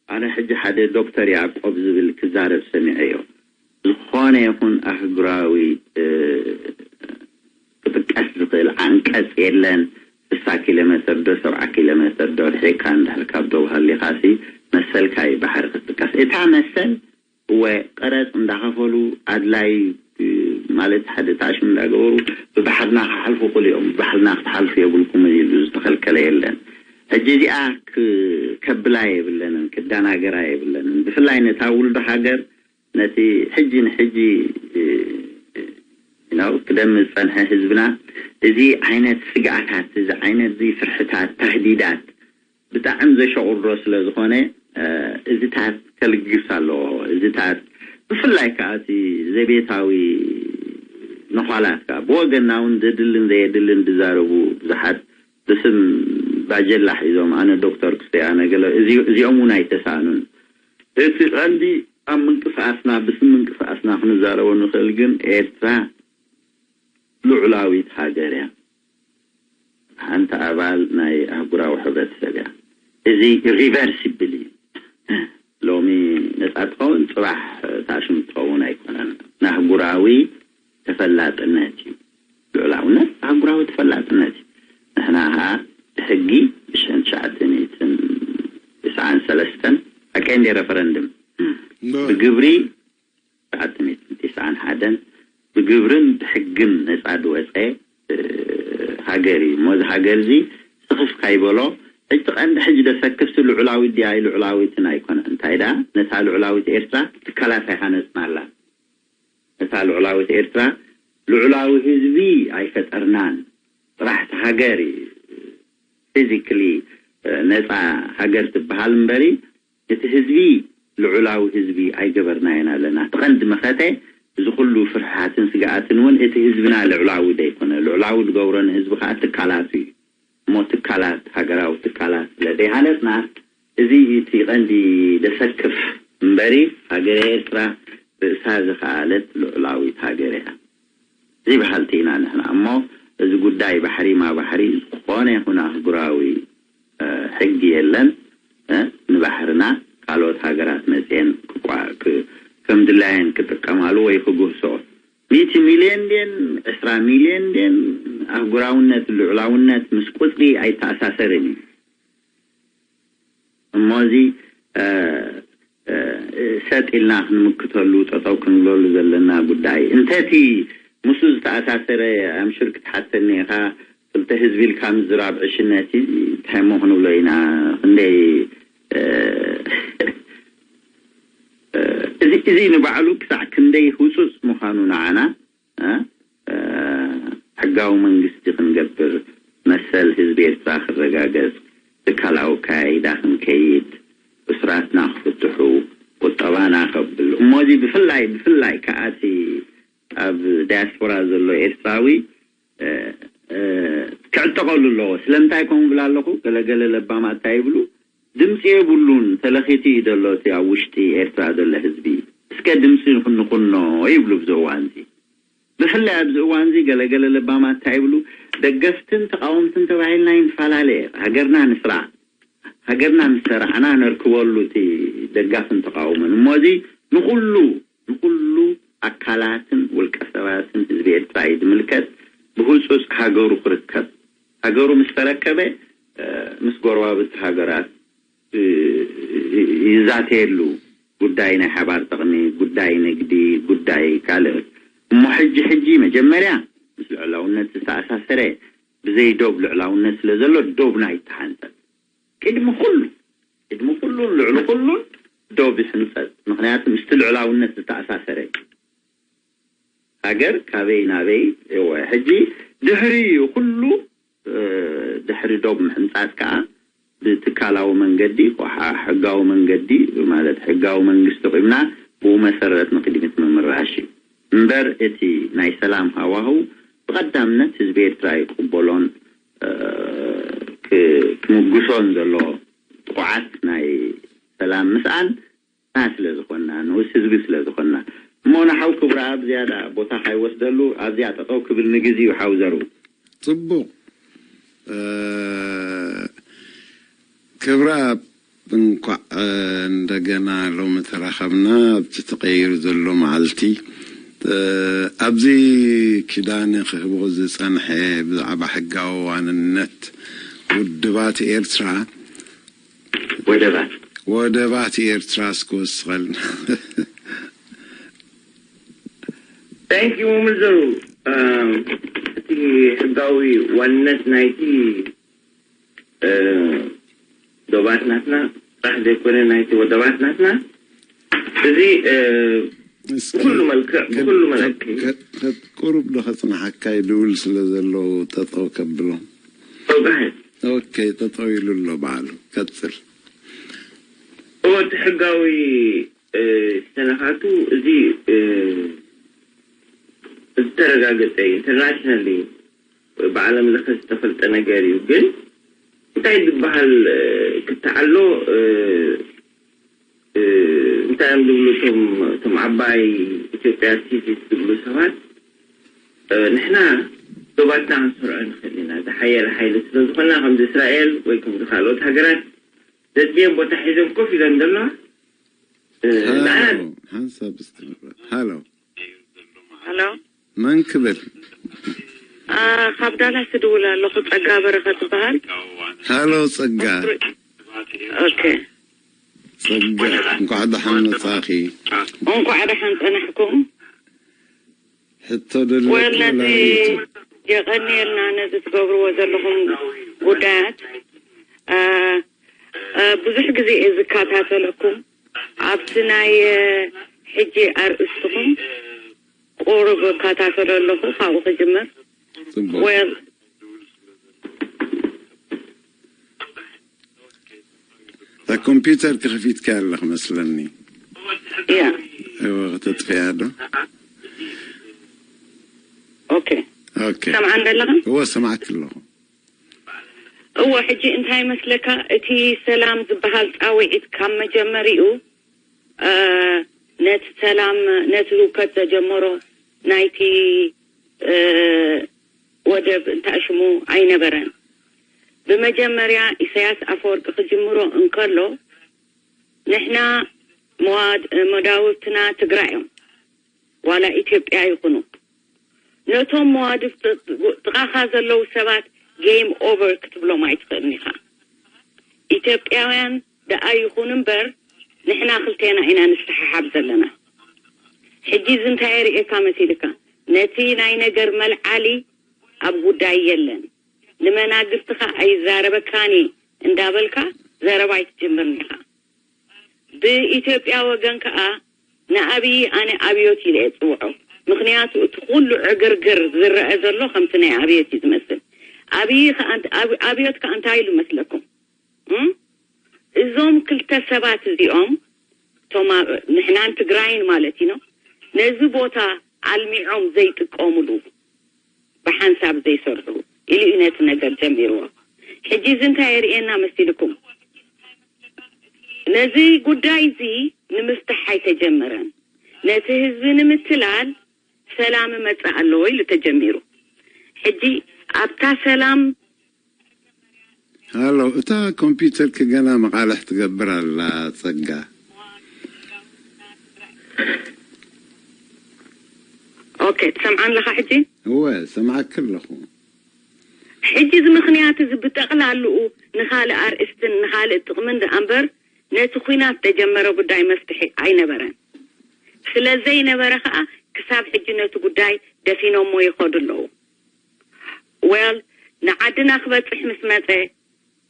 ኣነ ሕጂ ሓደ ዶክተር ያዕቆብ ዝብል ክዛረብ ሰሚዐዮ። ዝኾነ ይኹን ኣህጉራዊ ዓንቀፅ የለን። ስሳ ኪሎ ሜትር ዶ ሰብዓ ኪሎ ሜትር ዶ ርሒካ እንድሕር ካብ ዶብ ሃሊኻሲ መሰልካ እዩ ባሕሪ ክትጥቀስ። እታ መሰል እወ ቀረፅ እንዳኸፈሉ ኣድላይ ማለት ሓደ ታሽም እንዳገበሩ ብባሕርና ክሓልፉ ክልኦም ብባሕርና ክትሓልፉ የብልኩም ኢሉ ዝተኸልከለ የለን። ሕጂ እዚኣ ከብላ የብለንን ክዳናገራ የብለንን። ብፍላይ ነታ ውልዶ ሃገር ነቲ ሕጂ ንሕጂ ነው ክደም ዝፀንሐ ህዝብና እዚ ዓይነት ስግኣታት እዚ ዓይነት እዚ ፍርሕታት ታህዲዳት ብጣዕሚ ዘሸቑሮ ስለ ዝኾነ እዚታት ከልግስ ኣለዎ። እዚታት ብፍላይ ከዓ እቲ ዘቤታዊ ነዃላት ከዓ ብወገና እውን ዘድልን ዘየድልን ዝዛረቡ ብዙሓት ብስም ባጀላ ሒዞም ኣነ ዶክተር ክስተ ኣነ ገለ እዚኦም እውን ኣይተሳእኑን። እቲ ቀንዲ ኣብ ምንቅስቃስና ብስም ምንቅስቃስና ክንዛረቦ ንኽእል ግን ኤርትራ ልዑላዊት ሃገር እያ። ሓንቲ ኣባል ናይ ኣህጉራዊ ሕብረተሰብ እያ። እዚ ሪቨርሲብል እዩ። ሎሚ ነፃ ትኸውን ፅባሕ ታሽም ትኸውን ኣይኮነን። ንኣህጉራዊ ተፈላጥነት እዩ። ልዑላውነት ኣህጉራዊ ተፈላጥነት እዩ። ንሕና ኸዓ ብሕጊ ብሽሕን ትሽዓተ ሚእትን ትስዓን ሰለስተን ኣቀይ እንደ ረፈረንድም ብግብሪ ትሽዓተ ሚእትን ትስዓን ሓደን ብግብርን ብሕግን ነፃ ዝወፀ ሃገር እዩ። እሞ እዚ ሃገር እዚ ስኽፍ ካይበሎ ሕጂ ቀንዲ ሕጂ ደሰክፍቲ ልዑላዊት ድያ ልዑላዊትን ኣይኮነ እንታይ ደኣ ነታ ልዑላዊት ኤርትራ ትካላት ኣይሃነፅና ኣላ። ነታ ልዑላዊት ኤርትራ ልዑላዊ ህዝቢ ኣይፈጠርናን። ጥራሕ እቲ ሃገር እዩ ፊዚክሊ ነፃ ሃገር ትበሃል እምበሪ እቲ ህዝቢ ልዑላዊ ህዝቢ ኣይገበርናዮን ኣለና። እቲ ቀንዲ መኸተ እዚ ኩሉ ፍርሕሓትን ስግኣትን እውን እቲ ህዝብና ልዑላዊ ዘይኮነ ልዑላዊ ዝገብሮ ንህዝቢ ከዓ ትካላቱ እዩ። እሞ ትካላት ሃገራዊ ትካላት ስለ ዘይሃነፅና እዚ እቲ ቀንዲ ደሰክፍ እምበሪ ሃገረ ኤርትራ ርእሳ ዝኸኣለት ልዑላዊት ሃገር እያ። እዚ በሃልቲ ኢና ንሕና እሞ እዚ ጉዳይ ባሕሪ ማ ባሕሪ ዝኾነ ይኹን ኣህጉራዊ ሕጊ የለን። ንባሕርና ካልኦት ሃገራት መፅኤን ከም ድላየን ክጥቀማሉ ወይ ክግህሶ ሚእቲ ሚልዮን ድን ዕስራ ሚልዮን ድን ኣህጉራውነት ልዑላውነት ምስ ቁፅሪ ኣይተኣሳሰርን እዩ። እሞ እዚ ሰጥ ኢልና ክንምክተሉ ጠጠው ክንብለሉ ዘለና ጉዳይ እንተቲ ምስ ዝተኣሳሰረ ኣምሽር ክትሓተኒ ኢኻ። ክልተ ህዝቢ ኢልካ ምዝራብ ዕሽነት እዩ። እንታይ እሞ ክንብሎ ኢና? ክንደይ እዚ እዚ ንባዕሉ ክሳዕ ክንደይ ህፁፅ ምዃኑ ንዓና ሕጋዊ መንግስቲ ክንገብር፣ መሰል ህዝቢ ኤርትራ ክረጋገጽ፣ ትካላዊ ኣካያይዳ ክንከይድ፣ እሱራትና ክፍትሑ፣ ቁጠባና ከብል እሞ እዚ ብፍላይ ብፍላይ ከኣ እቲ ኣብ ዳያስፖራ ዘሎ ኤርትራዊ ክዕጠቐሉ ኣለዎ። ስለምንታይ ከምኡ እብል ኣለኹ? ገለገለ ለባማት እንታይ ይብሉ? ድምፂ የብሉን፣ ተለኺቱ እዩ ዘሎ እቲ ኣብ ውሽጢ ኤርትራ ዘሎ ህዝቢ። እስከ ድምፂ ንኹኖ ይብሉ ኣብዚ እዋን እዚ። ብፍላይ ኣብዚ እዋን እዚ ገለገለ ለባማት እንታይ ይብሉ? ደገፍትን ተቃወምትን ተባሂልና ይንፈላለ። ሃገርና ንስራ። ሃገርና ምስ ሰራዕና ነርክበሉ እቲ ደጋፍን ተቃውሞን። እሞ እዚ ንኹሉ ንኹሉ ኣካላትን ውልቀ ሰባትን ህዝቢ ኤርትራ እዩ ዝምልከት። ብህፁፅ ሃገሩ ክርከብ። ሃገሩ ምስ ተረከበ ምስ ጎረባብቲ ሃገራት ይዛተየሉ ጉዳይ ናይ ሓባር ጥቕሚ፣ ጉዳይ ንግዲ፣ ጉዳይ ካልእ። እሞ ሕጂ ሕጂ መጀመርያ ምስ ልዕላውነት ዝተኣሳሰረ ብዘይ ዶብ ልዕላውነት ስለ ዘሎ ዶብና ይተሓንጸጽ። ቅድሚ ኩሉ ቅድሚ ኩሉን ልዕሊ ኩሉን ዶብ ይሕንጸጽ። ምኽንያቱ ምስቲ ልዕላውነት ዝተኣሳሰረ እዩ። ሃገር ካበይ ናበይ እወ ሕጂ ድሕሪ ኩሉ ድሕሪ ዶብ ምሕንጻጽ ከኣ ብትካላዊ መንገዲ ሕጋዊ መንገዲ ማለት ሕጋዊ መንግስቲ ቁምና ብኡ መሰረት ንቅድሚት ምምራሽ እዩ እምበር እቲ ናይ ሰላም ሃዋህው ብቐዳምነት ህዝቢ ኤርትራ ይቅበሎን ክምጉሶን ዘሎ ጥቁዓት ናይ ሰላም ምስኣን ና ስለ ዝኾንና ንኡስ ህዝቢ ስለ ዝኾንና እሞ ንሓው ክብረኣብ ዝያዳ ቦታ ካይወስደሉ ኣብዚኣ ጠጠው ክብል ንግዜኡ ሓው ዘርኡ። ፅቡቕ ክብራ እንኳዕ እንደገና ሎሚ ተራኸብና ኣብቲ ተቐይሩ ዘሎ መዓልቲ ኣብዚ ኪዳነ ክህቦ ዝጸንሐ ብዛዕባ ሕጋዊ ዋንነት ውድባት ኤርትራ፣ ወደባት ወደባት ኤርትራ እስኪ ወስኸልና። Thank you መምህር ዘሩ። እቲ ሕጋዊ ዋንነት ናይቲ ዶባት ናትና ጥራሕ ዘይኮነ ናይቲ ወደባት ናትና እዚ ብኩሉ መልክዕ ብኩሉ መለክዒ ቁሩብ ዶ ከጽናሓካ ይድውል ስለ ዘለዉ ጠጠው ከብሎም። ተውጋህል ኦኬ፣ ጠጠው ኢሉ ኣሎ በዓሉ። ቀጽል። እቲ ሕጋዊ ሰነኻቱ እዚ ዝተረጋገጸ እዩ። ኢንተርናሽናል እዩ። ብዓለም ለኸ ዝተፈልጠ ነገር እዩ። ግን እንታይ ዝበሃል ክትዓሎ እንታይ እዮም ዝብሉ እቶም እቶም ዓባይ ኢትዮጵያ ቲቪ ዝብሉ ሰባት ንሕና ዶባትና ክንሰርዖ ንኽእል ኢና ዝሓየለ ሓይሊ ስለ ዝኾንና ከምዚ እስራኤል ወይ ከምዚ ካልኦት ሃገራት ዘድልዮም ቦታ ሒዞም ኮፍ ኢለን ዘለዋ ንዓና ሓንሳብ እስቲ ንግበር። ሃሎ ሄሎ መን ክብል? ካብ ዳላስ እድውል ኣለኹ። ጸጋ በረኸት እበሃል። ሃሎ ጸጋ። ኦኬ ጸጋ እንኳዕ ደሓን መጻኺ። እንኳዕ ደሓን ጸናሕኩም። ሕቶ ደሎ ወል ነዚ የቐንየልና ነዚ ትገብርዎ ዘለኹም ጉዳያት። ብዙሕ ግዜ እየ ዝከታተለኩም ኣብቲ ናይ ሕጂ ኣርእስትኹም ቁሩብ እከታተሎ ኣለኹ። ካብኡ ክጅምር። ጽቡቅ። ወል እታ ኮምፒውተር ክኸፊትካ ኣለኽ መስለኒ። ያ እወ፣ ከተጥፍያ ዶ? ኦኬ ኦኬ። ሰምዓን ዘለኻ? እወ፣ ሰማዕክ ኣለኹ። እወ፣ ሕጂ እንታይ ይመስለካ፣ እቲ ሰላም ዝበሃል ጻውዒት ካብ መጀመሪኡ፣ እ፣ ነቲ ሰላም፣ ነቲ ህውከት ዘጀመሮ ናይቲ፣ እ፣ ወደብ እንታይ ሽሙ ኣይነበረን። ብመጀመርያ ኢሳያስ ኣፈወርቂ ክጅምሮ እንከሎ፣ ንሕና መዋድ-፣ መዳውብትና ትግራይ እዮም፣ ዋላ ኢትዮጵያ ይኹኑ። ነቶም መዋድብ ጥ-፣ ጥቓኻ ዘለዉ ሰባት ጌም ኦቨር ክትብሎም ኣይትኽእልን ኢኻ። ኢትዮጵያውያን ደኣ ይኹኑ እምበር፣ ንሕና ክልቴና ኢና ንሰሓሓብ ዘለና። ሕጂ እዚ እንታይ የርእየካ መሲልካ? ነቲ ናይ ነገር መልዓሊ ኣብ ጉዳይ የለን። ንመናግስትኻ ኣይዛረበካን እየ እንዳበልካ ዘረባ ኣይትጅምርን ኢኻ። ብኢትዮጵያ ወገን ከኣ ንኣብዪ ኣነ ኣብዮት ኢለ እየ ዝጽውዖ። ምኽንያቱ እቲ ኩሉ ዕግርግር ዝረአ ዘሎ ከምቲ ናይ ኣብዮት እዩ ዝመስል። ኣብዪ ከኣ እንት-፣ ኣብ-፣ ኣብዮት ከኣ እንታይ ኢሉ መስለኩም? እም? እዞም ክልተ ሰባት እዚኦም፣ እቶም ኣብ-፣ ንሕናን ትግራይን ማለት እዩ፣ ነዚ ቦታ ኣልሚዖም ዘይጥቀሙሉ፣ ብሓንሳብ ዘይሰርሑ ኢሉ እዩ ነቲ ነገር ጀሚርዎ። ሕጂ እዚ እንታይ የርእየና መሲልኩም? ነዚ ጉዳይ እዚ ንምፍታሕ ኣይተጀመረን። ነቲ ህዝቢ ንምትላል ሰላም እመጽእ ኣለዎ ኢሉ ተጀሚሩ። ሕጂ ኣብታ ሰላም ሃሎ፣ እታ ኮምፒውተርኪ ገና መቓልሕ ትገብር ኣላ ጸጋ። ኦኬ፣ ትሰምዓን ኣለኻ ሕጂ? እወ፣ ሰምዓኪ ኣለኹ። ሕጂ እዚ ምኽንያት እዚ ብጠቕላልኡ ንኻልእ ኣርእስትን ንኻልእ ጥቕምን ደኣ እምበር ነቲ ኲናት ተጀመረ ጉዳይ መፍትሒ ኣይነበረን። ስለ ዘይነበረ ኸኣ ክሳብ ሕጂ ነቲ ጉዳይ ደፊኖሞ ይኸዱ ኣለዉ። ዌል፣ ንዓድና ክበጽሕ ምስ መጸ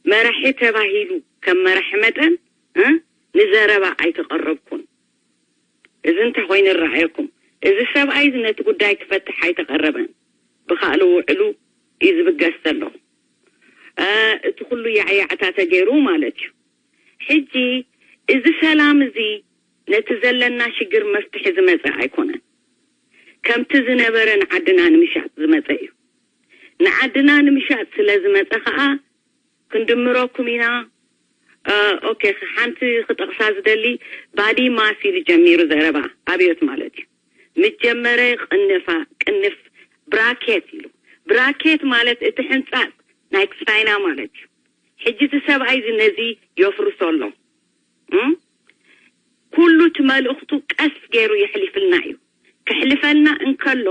መራሒ ተባሂሉ ከም መራሒ መጠን እ ንዘረባ ኣይተቐረብኩን። እዚ እንታይ ኮይኑ ይረኣየኩም? እዚ ሰብኣይ እዚ ነቲ ጉዳይ ክፈትሕ ኣይተቐረበን። ብኻልእ ውዕሉ እዩ ዝብገስ ዘሎ። እ፣ እቲ ኩሉ ያዕያዕታ ተገይሩ ማለት እዩ። ሕጂ እዚ ሰላም እዚ ነቲ ዘለና ሽግር መፍትሒ ዝመጸ ኣይኮነን። ከምቲ ዝነበረ ንዓድና ንምሻጥ ዝመጸ እዩ። ንዓድና ንምሻጥ ስለ ዝመጸ ኸኣ ክንድምረኩም ኢና። እ፣ ኦኬ፣ ሓንቲ ክጠቕሳ ዝደሊ ባዲ ማስ ኢሉ ጀሚሩ ዘረባ ኣብዮት ማለት እዩ። ምስ ጀመረ ቅንፋ፣ ቅንፍ ብራኬት ኢሉ። ብራኬት ማለት እቲ ሕንጻጽ ናይ ቻይና ማለት እዩ። ሕጂ እቲ ሰብኣይ እዚ ነዚ የፍርሶ ኣሎ። እም? ኩሉ እቲ መልእኽቱ ቀስ ገይሩ የሕሊፍልና እዩ። ክሕልፈልና እንከሎ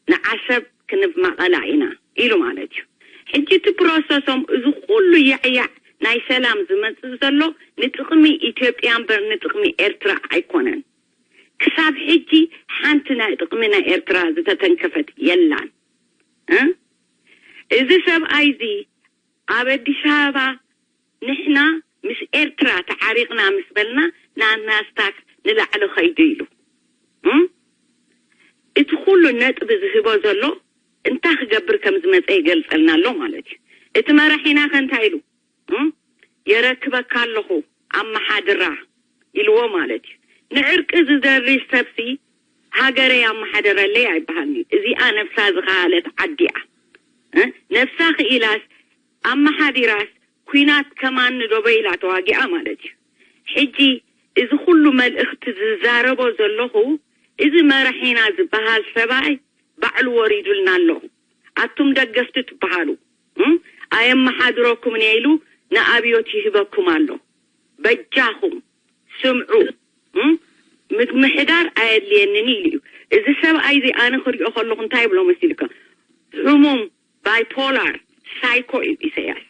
ንዓሰብ ክንማቐላ ኢና ኢሉ ማለት እዩ። ሕጂ እቲ ፕሮሰሶም እዚ ኩሉ ያዕያዕ ናይ ሰላም ዝመጽእ ዘሎ ንጥቕሚ ኢትዮጵያ እምበር ንጥቕሚ ኤርትራ ኣይኮነን። ክሳብ ሕጂ ሓንቲ ናይ ጥቕሚ ናይ ኤርትራ ዝተተንከፈት የላን። እ? እዚ ሰብኣይ እዚ ኣብ ኣዲስ ኣበባ ንሕና ምስ ኤርትራ ተዓሪቕና ምስ በልና ናናስታክ ንላዕሊ ኸይዱ ኢሉ። እም? እቲ ኩሉ ነጥቢ ዝህቦ ዘሎ እንታይ ክገብር ከም ዝመጸ ይገልጸልና ኣሎ ማለት እዩ። እቲ መራሒና ከ እንታይ ኢሉ? እም? የረክበካ ኣለኹ ኣመሓድራ ኢልዎ ማለት እዩ። ንዕርቂ ዝደሪ ሰብሲ ሃገረይ ኣመሓደረለይ ኣይበሃልኒ። እዚኣ ነብሳ ዝኸሃለት ዓዲ እያ። እ? ነብሳ ክኢላስ ኣመሓዲራስ ኲናት ከማን ንዶበ ኢላ ተዋጊኣ ማለት እዩ። ሕጂ እዚ ኩሉ መልእኽቲ ዝዛረቦ ዘለኹ እዚ መራሒና ዝበሃል ሰብኣይ ባዕሉ ወሪዱልና ኣሎ። ኣቱም ደገፍቲ ትበሃሉ፣ እም፣ ኣየመሓድረኩምን እየ ኢሉ ንኣብዮት ይህበኩም ኣሎ። በጃኹም ስምዑ። እም፣ ምምሕዳር ኣየድልየንን ኢሉ እዩ። እዚ ሰብኣይ እዚ ኣነ ክሪኦ ከለኹ እንታይ ይብሎ መሲልካ? ሕሙም ባይፖላር ሳይኮ እዩ ኢሳያስ።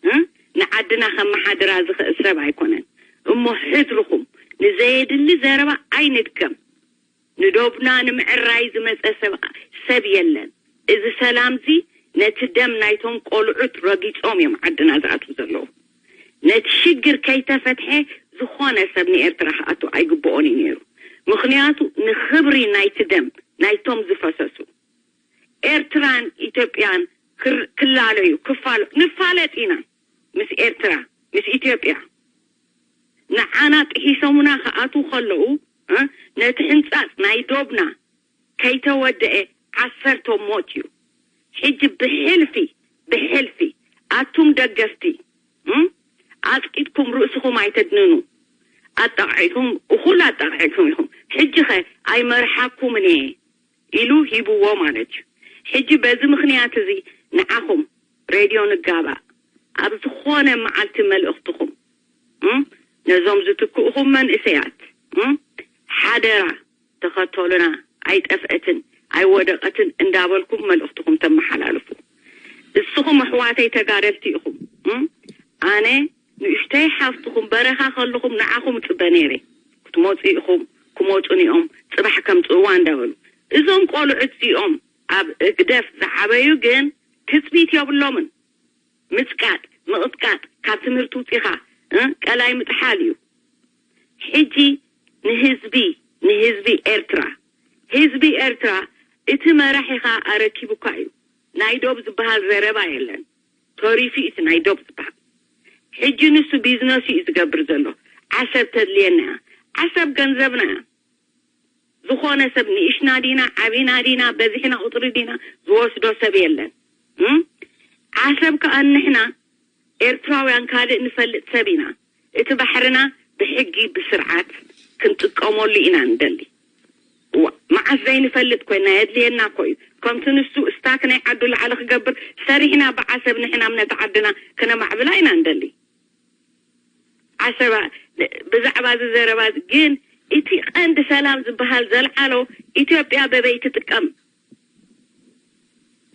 እም፣ ንዓድና ከመሓድራ ዝኽእል ሰብ ኣይኮነን። እሞ ሕድርኹም ንዘየድሊ ዘረባ ኣይንድገም። ንዶብና ንምዕራይ ዝመጸ ሰብ፣ ሰብ የለን። እዚ ሰላምዚ ነቲ ደም ናይቶም ቆልዑት ረጊጾም እዮም ዓድና ዝኣትዉ ዘለዉ። ነቲ ሽግር ከይተፈትሐ ዝኾነ ሰብ ንኤርትራ ክኣቱ ኣይግብኦን እዩ ነይሩ። ምኽንያቱ ንኽብሪ ናይቲ ደም ናይቶም ዝፈሰሱ። ኤርትራን ኢትዮጵያን ክር-፣ ክላለዩ፣ ክፋሉ፣ ንፋለጥ ኢና ምስ ኤርትራ፣ ምስ ኢትዮጵያ። ንዓና ጥሒሶምና ክኣትዉ ከለዉ፣ እ፣ ነቲ ሕንጻጽ ናይ ዶብና ከይተወደኤ ዓሰርተ ሞት እዩ። ሕጂ ብሕልፊ፣ ብሕልፊ ኣቱም ደገፍቲ፣ እም፣ ኣጽቂጥኩም ርእስኹም ኣይተድንኑ። ኣጣቕዒኩም፣ እኹል ኣጣቕዒኩም ኢኹም። ሕጂ ኸ ኣይመርሓኩምን እየ ኢሉ ሂብዎ ማለት እዩ። ሕጂ በዚ ምኽንያት እዚ ንዓኹም ሬድዮ ንጋባእ ኣብ ዝኾነ መዓልቲ መልእኽትኹም፣ እም፣ ነዞም ዝትክእኹም መንእሰያት፣ እም፣ ሓደራ ተኸተሉና፣ ኣይጠፍአትን ኣይወደቐትን እንዳበልኩም መልእኽትኹም ተመሓላልፉ። እስኹም ኣሕዋተይ ተጋደልቲ ኢኹም። እም? ኣነ ንእሽተይ ሓፍትኹም በረኻ ከለኹም ንዓኹም እጽበ ነይረ። ክትመጹ ኢኹም፣ ክመጹን እዮም፣ ጽባሕ ከምጽእዋ እንዳበሉ። እዞም ቆልዑት እዚኦም ኣብ ህግደፍ ዝዓበዩ ግን ትጽቢት የብሎምን። ምጽቃጥ፣ ምቕጥቃጥ፣ ካብ ትምህርቲ ውጺኻ፣ እ፣ ቀላይ ምጥሓል እዩ። ሕጂ ንህዝቢ፣ ንህዝቢ ኤርትራ፣ ህዝቢ ኤርትራ እቲ መራሒኻ ኣረኪቡካ እዩ። ናይ ዶብ ዝበሃል ዘረባ የለን። ተሪፉ እዩ እቲ ናይ ዶብ ዝበሃል። ሕጂ ንሱ ቢዝነሱ እዩ ዝገብር ዘሎ። ዓሰብ ተድልየና እያ። ዓሰብ ገንዘብና እያ። ዝኾነ ሰብ ንእሽና ዲና፣ ዓቢና ዲና፣ በዚሕና ቁጽሪ ዲና ዝወስዶ ሰብ የለን። እም? ዓሰብ ከኣ ንሕና ኤርትራውያን ካልእ ንፈልጥ ሰብ ኢና። እቲ ባሕርና ብሕጊ ብስርዓት ክንጥቀመሉ ኢና ንደሊ። እዋ፣ መዓስ ዘይንፈልጥ ኮይና የድልየና እኮ እዩ። ከምቲ ንሱ ስታክ ናይ ዓዱ ላዕሊ ክገብር ሰሪሕና ብዓሰብ ንሕና እምነት ዓድና ክነማዕብላ ኢና ንደሊ። ዓሰባ ብዛዕባ እዚ ዘረባ ግን እቲ ቀንዲ ሰላም ዝበሃል ዘልዓሎ ኢትዮጵያ በበይ ትጥቀም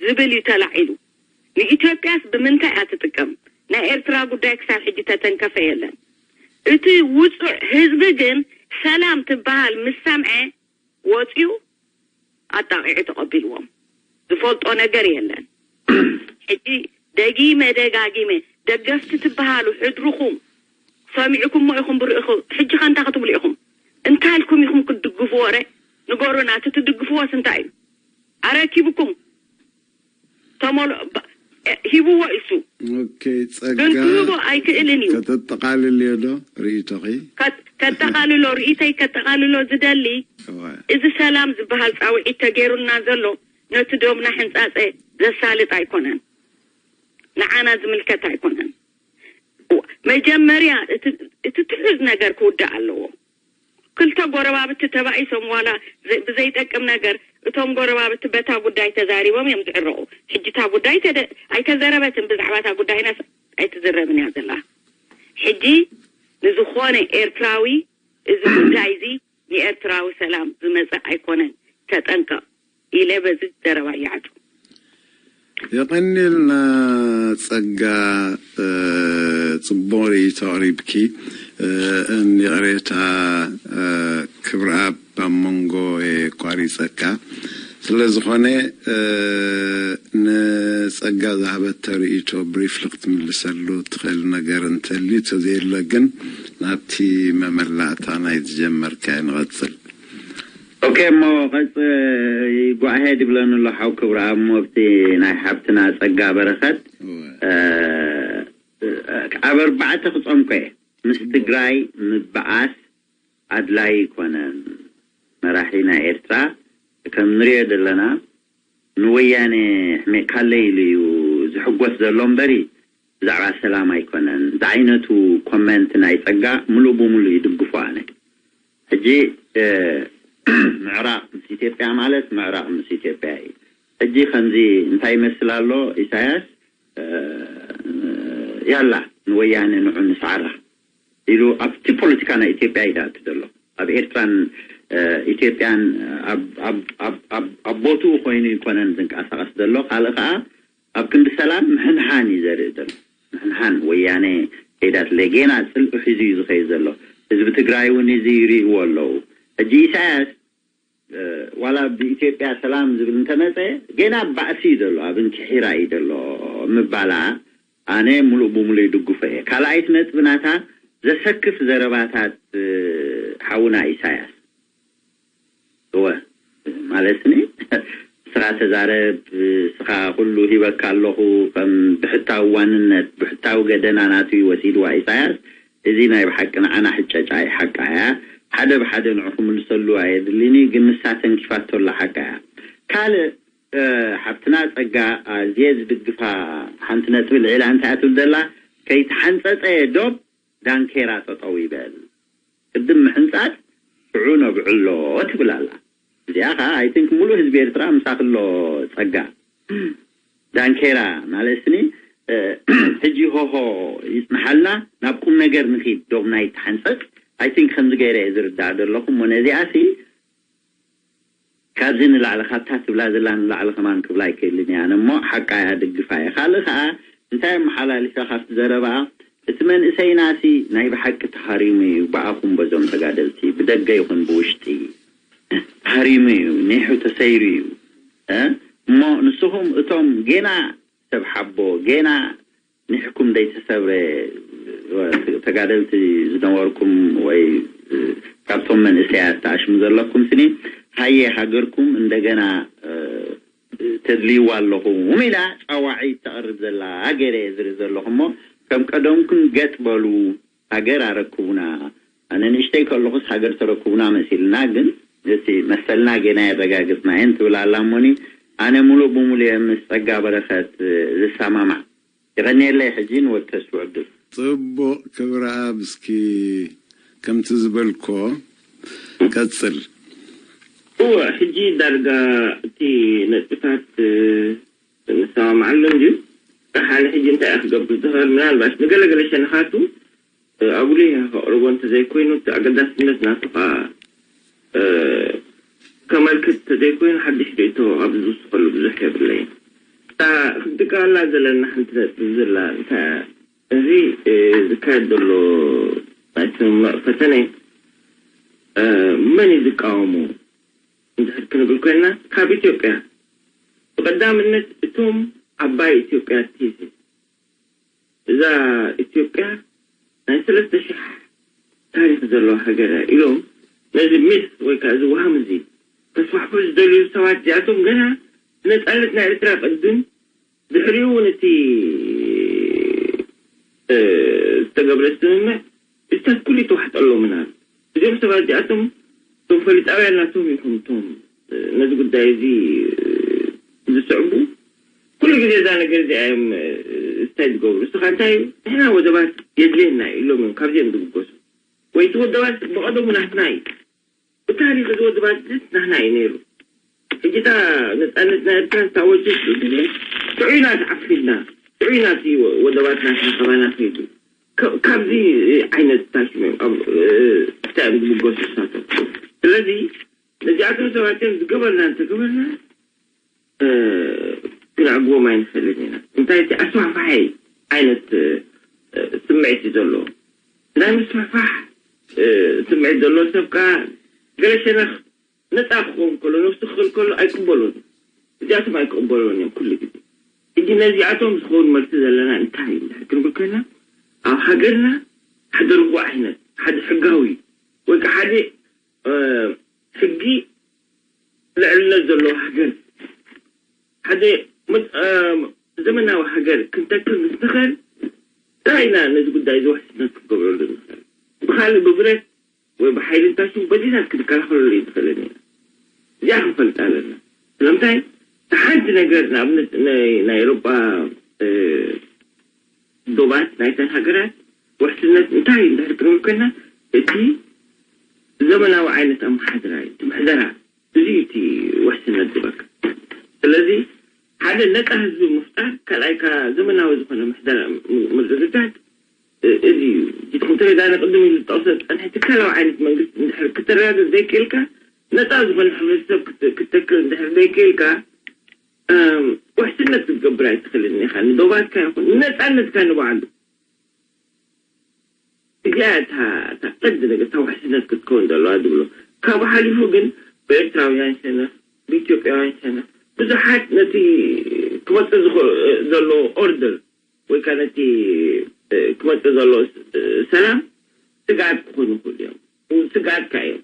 ዝብል እዩ ተላዒሉ። ንኢትዮጵያስ ብምንታይ እያ ትጥቀም? ናይ ኤርትራ ጉዳይ ክሳብ ሕጂ ተተንከፈ የለን። እቲ ውጹዕ ህዝቢ ግን ሰላም ትበሃል ምስ ሰምዐ ወጺኡ ኣጣቒዑ ተቐቢልዎም። ዝፈልጦ ነገር የለን። ሕጂ ደጊመ ደጋጊመ ደገፍቲ ትበሃሉ ሕድርኹም ሰሚዕኩሞ ኢኹም ብርእኹ። ሕጂ ከ እንታይ ክትብሉ ኢኹም? እንታይ ኢልኩም ኢኹም ክትድግፍዎ? ረ ንገሩና፣ እቲ ትድግፍዎስ እንታይ እዩ? ኣረኪብኩም ተመሎ-፣ ባ-፣ እ፣ ሂብዎ እሱ። ኦኬ፣ ጸጋ ግን ክህቦ ኣይክእልን እዩ። ከተጠቓልልዮ ዶ ርእይቶኺ? ከት-፣ ከጠቓልሎ፣ ርእይተይ ከጠቓልሎ ዝደሊ፣ እዋ። እዚ ሰላም ዝበሃል ጻውዒት ተገይሩልና ዘሎ ነቲ ዶብና ሕንጻጸ ዘሳልጥ ኣይኮነን። ንዓና ዝምልከት ኣይኮነን። እዋ፣ መጀመርያ እቲ፣ እቲ ትሑዝ ነገር ክውዳእ ኣለዎ። ክልተ ጎረባብቲ ተባኢሶም ዋላ ዘ-፣ ብዘይጠቅም ነገር እቶም ጎረባብቲ በታ ጉዳይ ተዛሪቦም እዮም ዝዕረቑ። ሕጂ እታ ጉዳይ ተደ-፣ ኣይተዘረበትን፣ ብዛዕባ እታ ጉዳይናስ ኣይትዝረብን እያ ዘላ። ሕጂ ንዝኾነ ኤርትራዊ እዚ ጉዳይ እዚ ንኤርትራዊ ሰላም ዝመጽእ ኣይኮነን። ተጠንቀቕ ኢለ በዚ ዘረባ ይዓጹ። የቐኒልና ጸጋ፣ ጽቡቕ ርእይቶ ኣቕሪብኪ። እን ይቕሬታ ክብረኣብ ኣብ መንጎ የቋሪጸካ። ስለ ዝኾነ ንጸጋ ዝሃበቶ ርእይቶ ብሪፍሊ ክትምልሰሉ ትኽእል ነገር እንተልዩ፣ ተዘየለ ግን ናብቲ መመላእታ ናይ ዝጀመርካዮ ንቐጽል። ኦኬ፣ እሞ ቀጽ ይጓሄ ድብለኒ ኣሎ ሓው ክብረኣብ፣ እሞ ኣብቲ ናይ ሓብትና ጸጋ በረኸት ኣብ ኣርባዕተ ክጾምኮ እየ። ምስ ትግራይ ምበኣስ ኣድላይ ኣይኮነን። መራሒ ናይ ኤርትራ ከም ንሪኦ ዘለና ንወያነ ሕሜቃለይ ኢሉ እዩ ዝሕጎስ ዘሎ እምበሪ ብዛዕባ ሰላም ኣይኮነን። ዝዓይነቱ ኮመንት ናይ ጸጋ ሙሉእ ብሙሉእ ይድግፎ ኣነ። ሕጂ ምዕራቕ ምስ ኢትዮጵያ ማለት ምዕራቕ ምስ ኢትዮጵያ እዩ። ሕጂ ከምዚ እንታይ ይመስል ኣሎ ኢሳያስ፣ ያላ ንወያነ ንዑ ንስዓራ ኢሉ ኣብቲ ፖለቲካ ናይ ኢትዮጵያ እዩ ዝኣቱ ዘሎ። ኣብ ኤርትራን ኢትዮጵያን ኣብ ቦትኡ ኮይኑ ይኮነን ዝንቀሳቐስ ዘሎ። ካልእ ከዓ ኣብ ክንዲ ሰላም ምሕንሓን እዩ ዘርኢ ዘሎ። ምሕንሓን ወያነ ከይዳትለ ጌና ፅልኢ ሒዙ እዩ ዝኸይድ ዘሎ። ህዝቢ ትግራይ እውን እዚ ይርእይዎ ኣለዉ። ሕጂ ኢሳያስ ዋላ ብኢትዮጵያ ሰላም ዝብል እንተመፀ ጌና ባእሲ እዩ ዘሎ፣ ኣብ እንክሒራ እዩ ዘሎ ምባላ ኣነ ሙሉእ ብሙሉእ ይድግፎ እየ። ካልኣይቲ ነጥቢ ናታ ዘሰክፍ ዘረባታት ሓውና ኢሳያስ እወ ማለትኒ ስኻ ተዛረብ ስኻ ኩሉ ሂበካ ኣለኹ ከም ብሕታዊ ዋንነት ብሕታዊ ገደና ናቱ ወሲድዋ ኢሳያስ። እዚ ናይ ብሓቂ ንዓና ሕጨጫ እዩ ሓቃ እያ። ሓደ ብሓደ ንዑ ክምልሰሉ ኣየድልኒ ግን ንሳ ተንኪፋቶ ኣላ ሓቃ እያ። ካልእ ሓብትና ጸጋ ኣዝየ ዝድግፋ ሓንቲ ነጥቢ ልዒላ እንታይ እያ ትብል ዘላ ከይተሓንጸጸ ዶብ ዳንኬራ ጠጠው ይበል። ቅድም ምሕንጻጽ ሽዑ ነብዕሎ ትብል ኣላ። እዚኣ ከዓ I think ሙሉእ ህዝቢ ኤርትራ ምሳኽሎ ጸጋ ዳንኬራ ማለትኒ ሕጂ ሆሆ ይጽንሓልና ናብ ቁም ነገር ንኺድ ዶብ ናይ ተሓንጸጽ I think ከምዚ ገይረ እየ ዝርዳእ ዘለኹ እሞ ነዚኣ ሲ ካብዚ ንላዕሊ ካብታ ትብላ ዘላ ንላዕሊ ከማን ክብላ ኣይክእልን እየ ኣነ እሞ ሓቃ እያ ድግፋ እየ ካልእ ከዓ እንታይ ኣመሓላሊፈ ካብቲ ዘረባኣ እቲ መንእሰይና ሲ ናይ ብሓቂ ተሃሪሙ እዩ ብኣኹም በዞም ተጋደልቲ ብደገ ይኹን ብውሽጢ ተሃሪሙ እዩ ኒሑ ተሰይሩ እዩ እሞ ንስኹም እቶም ጌና ሰብ ሓቦ ጌና ኒሕኩም ዘይተሰብረ ተጋደልቲ ዝነበርኩም ወይ ካብቶም መንእሰያት ተኣሽሙ ዘለኩም ስኒ ሃየ ሃገርኩም እንደገና ተድልይዋ ኣለኹም ኢላ ፃዋዒት ተቕርብ ዘላ ገይረ እየ ዝርኢ ዘለኹ እሞ ከም ቀደምኩም ገጥ በሉ ሃገር ኣረክቡና ኣነ ንእሽተይ ከለኹስ ሃገር ተረክቡና መሲልና ግን እቲ መሰልና ጌና የረጋግፅና እየን ትብል ኣላ እሞኒ ኣነ ሙሉእ ብሙሉእ እየ ምስ ፀጋ በረኸት ዝሰማማዕ የቐንየለይ ሕጂ ንወድ ተስፉ ዕድል። ጽቡቕ ክብረኣብ እስኪ ከምቲ ዝበልኮ ቀጽል። እወ ሕጂ ዳርጋ እቲ ነጥብታት ንሰማምዓሉ እንድዩ። ደሓን ሕጂ እንታይ እያ ክገብር ዝኽእል? ምናልባሽ ንገለገለ ሸነኻቱ ኣጉሊህ ከቕርቦ እንተዘይኮይኑ እቲ ኣገዳስነት ናቱ ከዓ ከመልክት ተዘይኮይኑ ሓድሽ ርእቶ ኣብዚ ዝውስኸሉ ብዙሕ የብለይን። እታ ክንጥቀመላ ዘለና ሓንቲ ነጥቢ ዘላ እንታይ እያ? እዚ ዝካየድ ዘሎ ናይ ስምምዕ ፈተነ መን እዩ ዝቃወሞ እንድሕር ክንብል ኮይንና ካብ ኢትዮጵያ ብቐዳምነት እቶም ዓባይ ኢትዮጵያ ቲዚ እዛ ኢትዮጵያ ናይ ሰለስተ ሽሕ ታሪክ ዘለዋ ሃገር እያ ኢሎም ነዚ ሚት ወይ ከዓ እዚ ውሃም እዚ ከስፋሕፍሑ ዝደልዩ ሰባት እዚኣቶም ገና ነፃነት ናይ ኤርትራ ቅድም ድሕሪኡ እውን እቲ ዝተገብረ ስምምዕ ብዝታት ኩሉ ይተዋሕጠሎምን ኣሎ። እዚኦም ሰባት እዚኣቶም እቶም ፈሊጣውያን ናቶም ይኹን እቶም ነዚ ጉዳይ እዚ ዝስዕቡ ኩሉ ግዜ እዛ ነገር እዚኣ እዮም እንታይ ዝገብሩ እስኻ እንታይ እዩ ንሕና ወደባት የድልየና እዩ ኢሎም እዮም ካብዚኦም ዝብገሱ ወይ እቲ ወደባት ብቐደሙ ናትና እዩ ብታሪክ እዚ ወደባት እዚ ናትና እዩ ነይሩ ሕጂ እታ ነፃነት ናይ ኤርትራ ዝታወጀት ግዜ ሽዑ ኢና ተዓፊልና ሽዑ ኢና እቲ ወደባት ናትና ከባና ከይዱ ካብዚ ዓይነት ታሽም እዮም እንታይ እዮም ዝብገሱ እሳቶም ስለዚ ነዚኣቶም ሰባት እዮም ዝገበርና እንተገበርና፣ እ፣ ክንዕግቦም ኣይንኽእልን ኢና። እንታይ እቲ ኣስፋሕፋሒ ዓይነት፣ እ፣ ስምዒት እዩ ዘለዎ። ናይ ምስፍሕፋሕ፣ እ፣ ስምዒት ዘለዎ ሰብ ከኣ ገለ ሸነኽ ነጻ ክኸውን ከሎ፣ ነብሱ ክኽእል ከሎ ኣይቅበሎን። እዚኣቶም ኣይቅበሎን እዮም ኩሉ ግዜ። ሕጂ ነዚኣቶም ዝኸውን መልሲ ዘለና እንታይ እዩ እንድሕር ክንብል ኮይና፣ ኣብ ሃገርና ሓደ ርቡዕ ዓይነት፣ ሓደ ሕጋዊ ወይ ከዓ ሓደ፣ እ፣ ሕጊ ልዕልነት ዘለዎ ሃገር፣ ሓደ መ-፣ እ፣ ዘመናዊ ሃገር ክንተክል ምስ ንኽእል ጥራይ ኢና ነዚ ጉዳይ እዚ ውሕስነት ክንገብረሉ ንኽእል። ብኻልእ ብብረት ወይ ብሓይሊ እንታሽም በዚታት ክንከላኸለሉ ኣይንኽእልን ኢና። እዚኣ ክንፈልጥ ኣለና። ስለምንታይ? እቲ ሓንቲ ነገር ንኣብነት ናይ፣ ናይ ኤውሮጳ፣ እ፣ ዶባት ናይተን ሃገራት ውሕስነት እንታይ እንድሕር ክንብል ኮይና፣ እቲ ዘመናዊ ዓይነት ኣመሓድራ እዩ፣ እቲ ምሕደራ። እዚ እዩ እቲ ውሕስነት ዝበካ። ስለዚ ሓደ ነጻ ህዝቢ ምፍጣር፣ ካልኣይ ከኣ ዘመናዊ ዝኾነ ምሕደራ ም-፣ ምርግጋጽ፣ እ-፣ እዚ እዩ። እቲ ክንተ ዳነ ቅድም ኢሉ ዝጠቕሶ ዝጸንሐ ትካላዊ ዓይነት መንግስቲ እንድሕር ክተረጋግጽ ዘይክእልካ፣ ነጻ ዝኾነ ሕብረተሰብ ክት-፣ ክትተክል እንድሕር ዘይክእልካ፣ እም፣ ውሕስነት ክትገብር ኣይትኽእልን ኢኻ። ንዶባትካ ይኹን ንነጻነትካ ንባዕሉ። እዚኣ እታ፣ እታ ቀንዲ ነገር፣ እታ ውሕስነት ክትከውን ዘለዋ ዝብሎ። ካብኡ ሓሊፉ ግን ብኤርትራውያን ሸነኽ፣ ብኢትዮጵያውያን ሸነኽ፣ ብዙሓት ነቲ ክመጽእ ዝኽእል ዘሎ ኦርደር ወይ ከኣ ነቲ፣ እ፣ ክመጽእ ዘሎ ስ-፣ እ፣ ሰላም ስግኣት ክኾኑ ይኽእሉ እዮም። ስግኣትካ እዮም።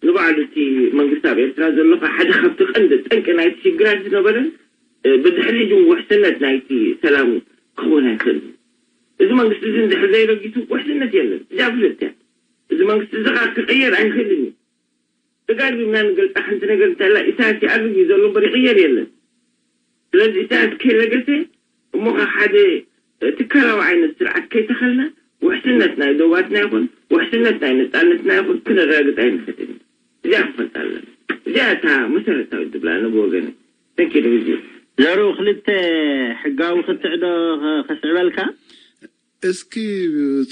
ንባዕሉ እቲ መንግስቲ ኣብ ኤርትራ ዘሎ ከኣ ሓደ ካብቲ ቀንዲ ጠንቂ ናይቲ ሽግራት ዝነበረን፣ እ፣ ብድሕሪ ሕጂ እውን ውሕስነት ናይቲ ሰላም ክኸውን ኣይኽእልን። እዚ መንግስቲ እዚ እንድሕር ዘይረጊሱ ውሕስነት የለን። እዚኣ ፍልጥ እያ። እዚ መንግስቲ እዚ ከኣ ክቕየር ኣይኽእልን እዩ። ደጋጊምና ንገልጻ ሓንቲ ነገር እንተላ ኢሳያስ ይኣርግ እዩ ዘሎ እምበር ይቕየር የለን። ስለዚ ኢሳያስ ከይረገሰ እሞ ከኣ ሓደ ትካላዊ ዓይነት ስርዓት ከይተኸልና ውሕስነት ናይ ዶባትና ይኹን ውሕስነት ናይ ነጻነትና ይኹን ክነረጋግጽ ኣይንኽእልን። እዚኣ ክንፈልጥ ኣለና። እዚኣ እታ መሰረታዊት ዝብላ ኣነ ብወገነይ። Thank you ንግዜኡ። ዘሩ ክልተ ሕጋዊ ክትዕ ዶ ከስዕበልካ? እስኪ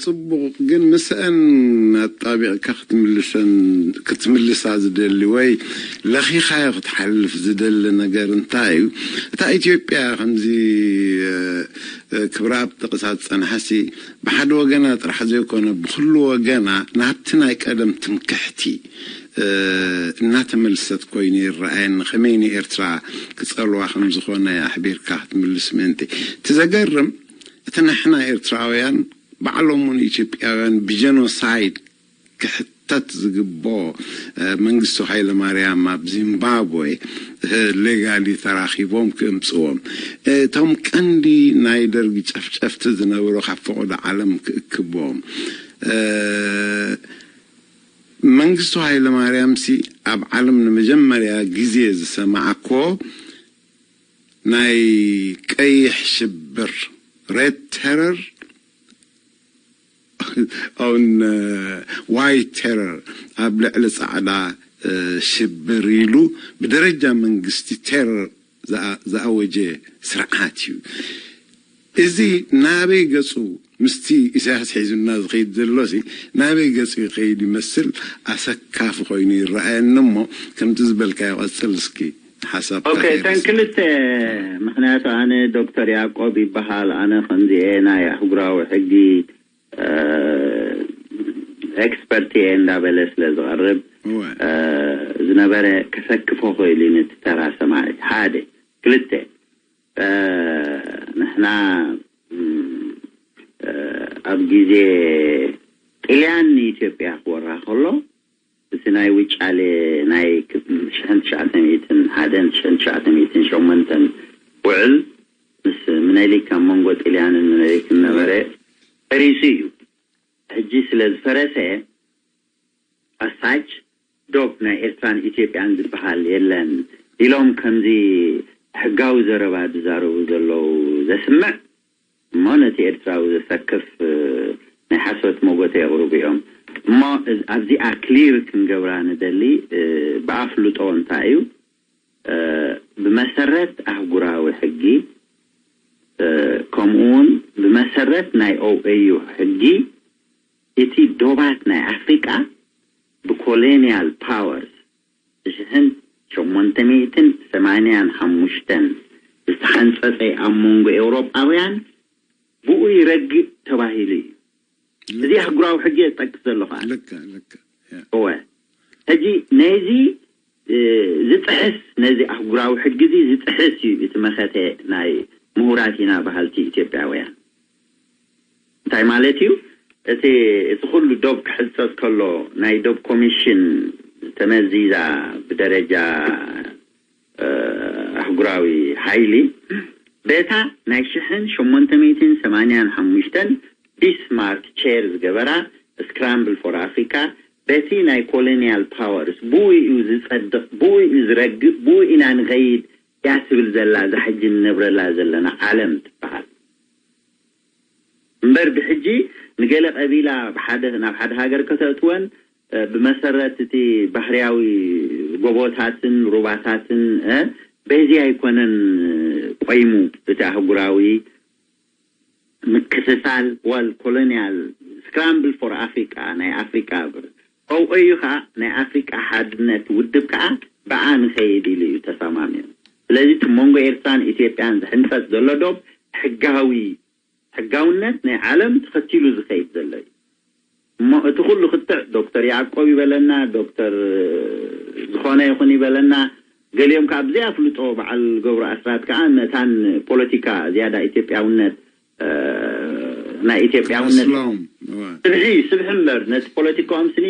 ጽቡቕ፣ ግን ምስአን ኣጣቢቕካ ክትምልሰን፣ ክትምልሳ ዝደሊ ወይ ለኺኻዮ ክትሓልፍ ዝደሊ ነገር እንታይ እዩ? እታ ኢትዮጵያ ከምዚ፣ እ፣ እ፣ ክብረኣብ ጠቕሳ ዝጸንሓሲ ብሓደ ወገና ጥራሕ ዘይኮነ ብኹሉ ወገና ናብቲ ናይ ቀደም ትምክሕቲ፣ እ፣ እናተመልሰት ኮይኑ ይረኣየኒ። ከመይ ንኤርትራ ክጸልዋ ከም ዝኾነ ኣሕቢርካ ክትምልስ ምእንቲ። እቲ ዘገርም እቲ ንሕና ኤርትራውያን ባዕሎም እውን ኢትዮጵያውያን ብጀኖሳይድ ክሕተት ዝግብኦ፣ እ፣ መንግስቱ ሃይለማርያም ኣብ ዚምባብዌ፣ እ፣ ሌጋሊ ተራኺቦም ክእምጽዎም፣ እቶም ቀንዲ ናይ ደርጊ ጨፍጨፍቲ ዝነበሩ ካብ ፈቐዶ ዓለም ክእክብዎም፣ እ፣ መንግስቱ ሃይለማርያምሲ ኣብ ዓለም ንመጀመርያ ግዜ ዝሰማዕክዎ ናይ ቀይሕ ሽብር፣ ሬድ ቴረር፣ ኦን፣ እ፣ ዋይት ቴረር፣ ኣብ ልዕሊ ጻዕዳ፣ እ፣ ሽብር ኢሉ ብደረጃ መንግስቲ ቴረር ዝኣ-፣ ዝኣወጀ ስርዓት እዩ። እዚ ናበይ ገጹ፣ ምስቲ ኢሳያስ ሒዙና ዝኸይድ ዘሎሲ ናበይ ገጹ ይኸይድ ይመስል፣ ኣሰካፊ ኮይኑ ይረኣየኒ። እሞ ከምቲ ዝበልካዮ ቀጽል እስኪ ሓሳብካ ኦኬ፣ እተን ከይረስዕ። ክልተ፣ ምኽንያቱ ኣነ ዶክተር ያዕቆብ ይበሃል፣ ኣነ ከምዚ እየ፣ ናይ ኣህጉራዊ ሕጊ፣ እ፣ ኤክስፐርት እየ እንዳበለ ስለ ዝቐርብ፣ እወ። እ፣ ዝነበረ ከሰክፎ ክእል እዩ ነቲ ተራ ሰማዒ። ሓደ። ክልተ፣ እ፣ ንሕና፣ እም፣ እ፣ ኣብ ግዜ ጥልያን ንኢትዮጵያ ክወራ ከሎ፣ እቲ ናይ ውጫሌ ናይ ክ-፣ ሽሕን ትሽዓተ ሚእትን ሓደን ሽሕን ትሽዓተ ሚእትን ሸሞንተን ውዕል ምስ ምኒልክ፣ ኣብ መንጎ ጥልያንን ምኒልክን ነበረ፣ ፈሪሱ እዩ። ሕጂ ስለ ዝፈረሰ፣ ኣሳች ዶብ ናይ ኤርትራን ኢትዮጵያን ዝበሃል የለን ኢሎም ከምዚ ሕጋዊ ዘረባ ዝዛረቡ ዘለዉ ዘስምዕ፣ እሞ ነቲ ኤርትራዊ ዘሰክፍ፣ እ፣ ናይ ሓሶት መጎተ የቕርቡ እዮም። እሞ እዝ-፣ ኣብዚኣ ክሊር ክንገብራ ንደሊ፣ እ፣ ብኣፍልጦ እንታይ እዩ፣ እ፣ ብመሰረት ኣህጉራዊ ሕጊ፣ እ፣ ከምኡ እውን ብመሰረት ናይ ኦኤዩ ሕጊ፣ እቲ ዶባት ናይ ኣፍሪቃ ብኮሎኒያል ፓወርስ ሽሕን ሸሞንተ ሚእትን ሰማንያን ሓሙሽተን ዝተሓንጸጸ ኣብ መንጎ ኤውሮጳውያን ብኡ ይረግእ ተባሂሉ እዩ። እዚ ኣህጉራዊ ሕጊ እየ ዝጠቅስ ዘለኹ ኣነ። ልክ ልክ ያ። እወ። ሕጂ ነዚ እ፣ ዝጥሕስ፣ ነዚ ኣህጉራዊ ሕጊ እዚ ዝጥሕስ እዩ እቲ መኸተ ናይ ምሁራት ኢና በሃልቲ ኢትዮጵያውያን። እንታይ ማለት እዩ? እቲ እቲ ኩሉ ዶብ ክሕጸጽ ከሎ ናይ ዶብ ኮሚሽን ተመዚዛ ብደረጃ እ፣ ኣህጉራዊ ሓይሊ በታ ናይ ሽሕን ሸሞንተ ሚእትን ሰማንያን ሓሙሽተን ቢስማርክ ቸር ዝገበራ ስክራምብል ፎር ኣፍሪካ በቲ ናይ ኮሎኒያል ፓወርስ ብኡ እዩ ዝጸድቕ፣ ብኡ እዩ ዝረግእ፣ ብኡ ኢና ንኸይድ እያ ትብል ዘላ እዛ ሕጂ ንነብረላ ዘለና ዓለም ትበሃል። እምበር ብሕጂ ንገለ ቀቢላ ብሓደ ናብ ሓደ ሃገር ከተእትወን እ፣ ብመሰረት እቲ ባህርያዊ ጎቦታትን ሩባታትን እ፣ በዚ ኣይኮነን ቆይሙ እቲ ኣህጉራዊ ምክፍፋል ዋል ኮሎኒያል ስክራምብል ፎር ኣፍሪቃ ናይ ኣፍሪቃ ብር ቀውቀዩ ከዓ ናይ ኣፍሪቃ ሓድነት ውድብ ከዓ ብኣ ንኸይድ ኢሉ እዩ ተሰማሚዑ። ስለዚ እቲ መንጎ ኤርትራን ኢትዮጵያን ዝሕንጸት ዘሎ ዶብ ሕጋዊ ሕጋውነት ናይ ዓለም ተኸቲሉ ዝኸይድ ዘሎ እዩ። እሞ እቲ ኩሉ ክትዕ ዶክተር ያዕቆብ ይበለና፣ ዶክተር ዝኾነ ይኹን ይበለና፣ ገሊኦም ከዓ ብዘይ ኣፍልጦ በዓል ገብሩ ኣስራት ከዓ መታን ፖለቲካ ዝያዳ ኢትዮጵያውነት እ፣ ናይ ኢትዮጵያውነት ኣስሎም እዋ። ስብሒ ስብሒ እምበር ነቲ ፖለቲካኦም ስኒ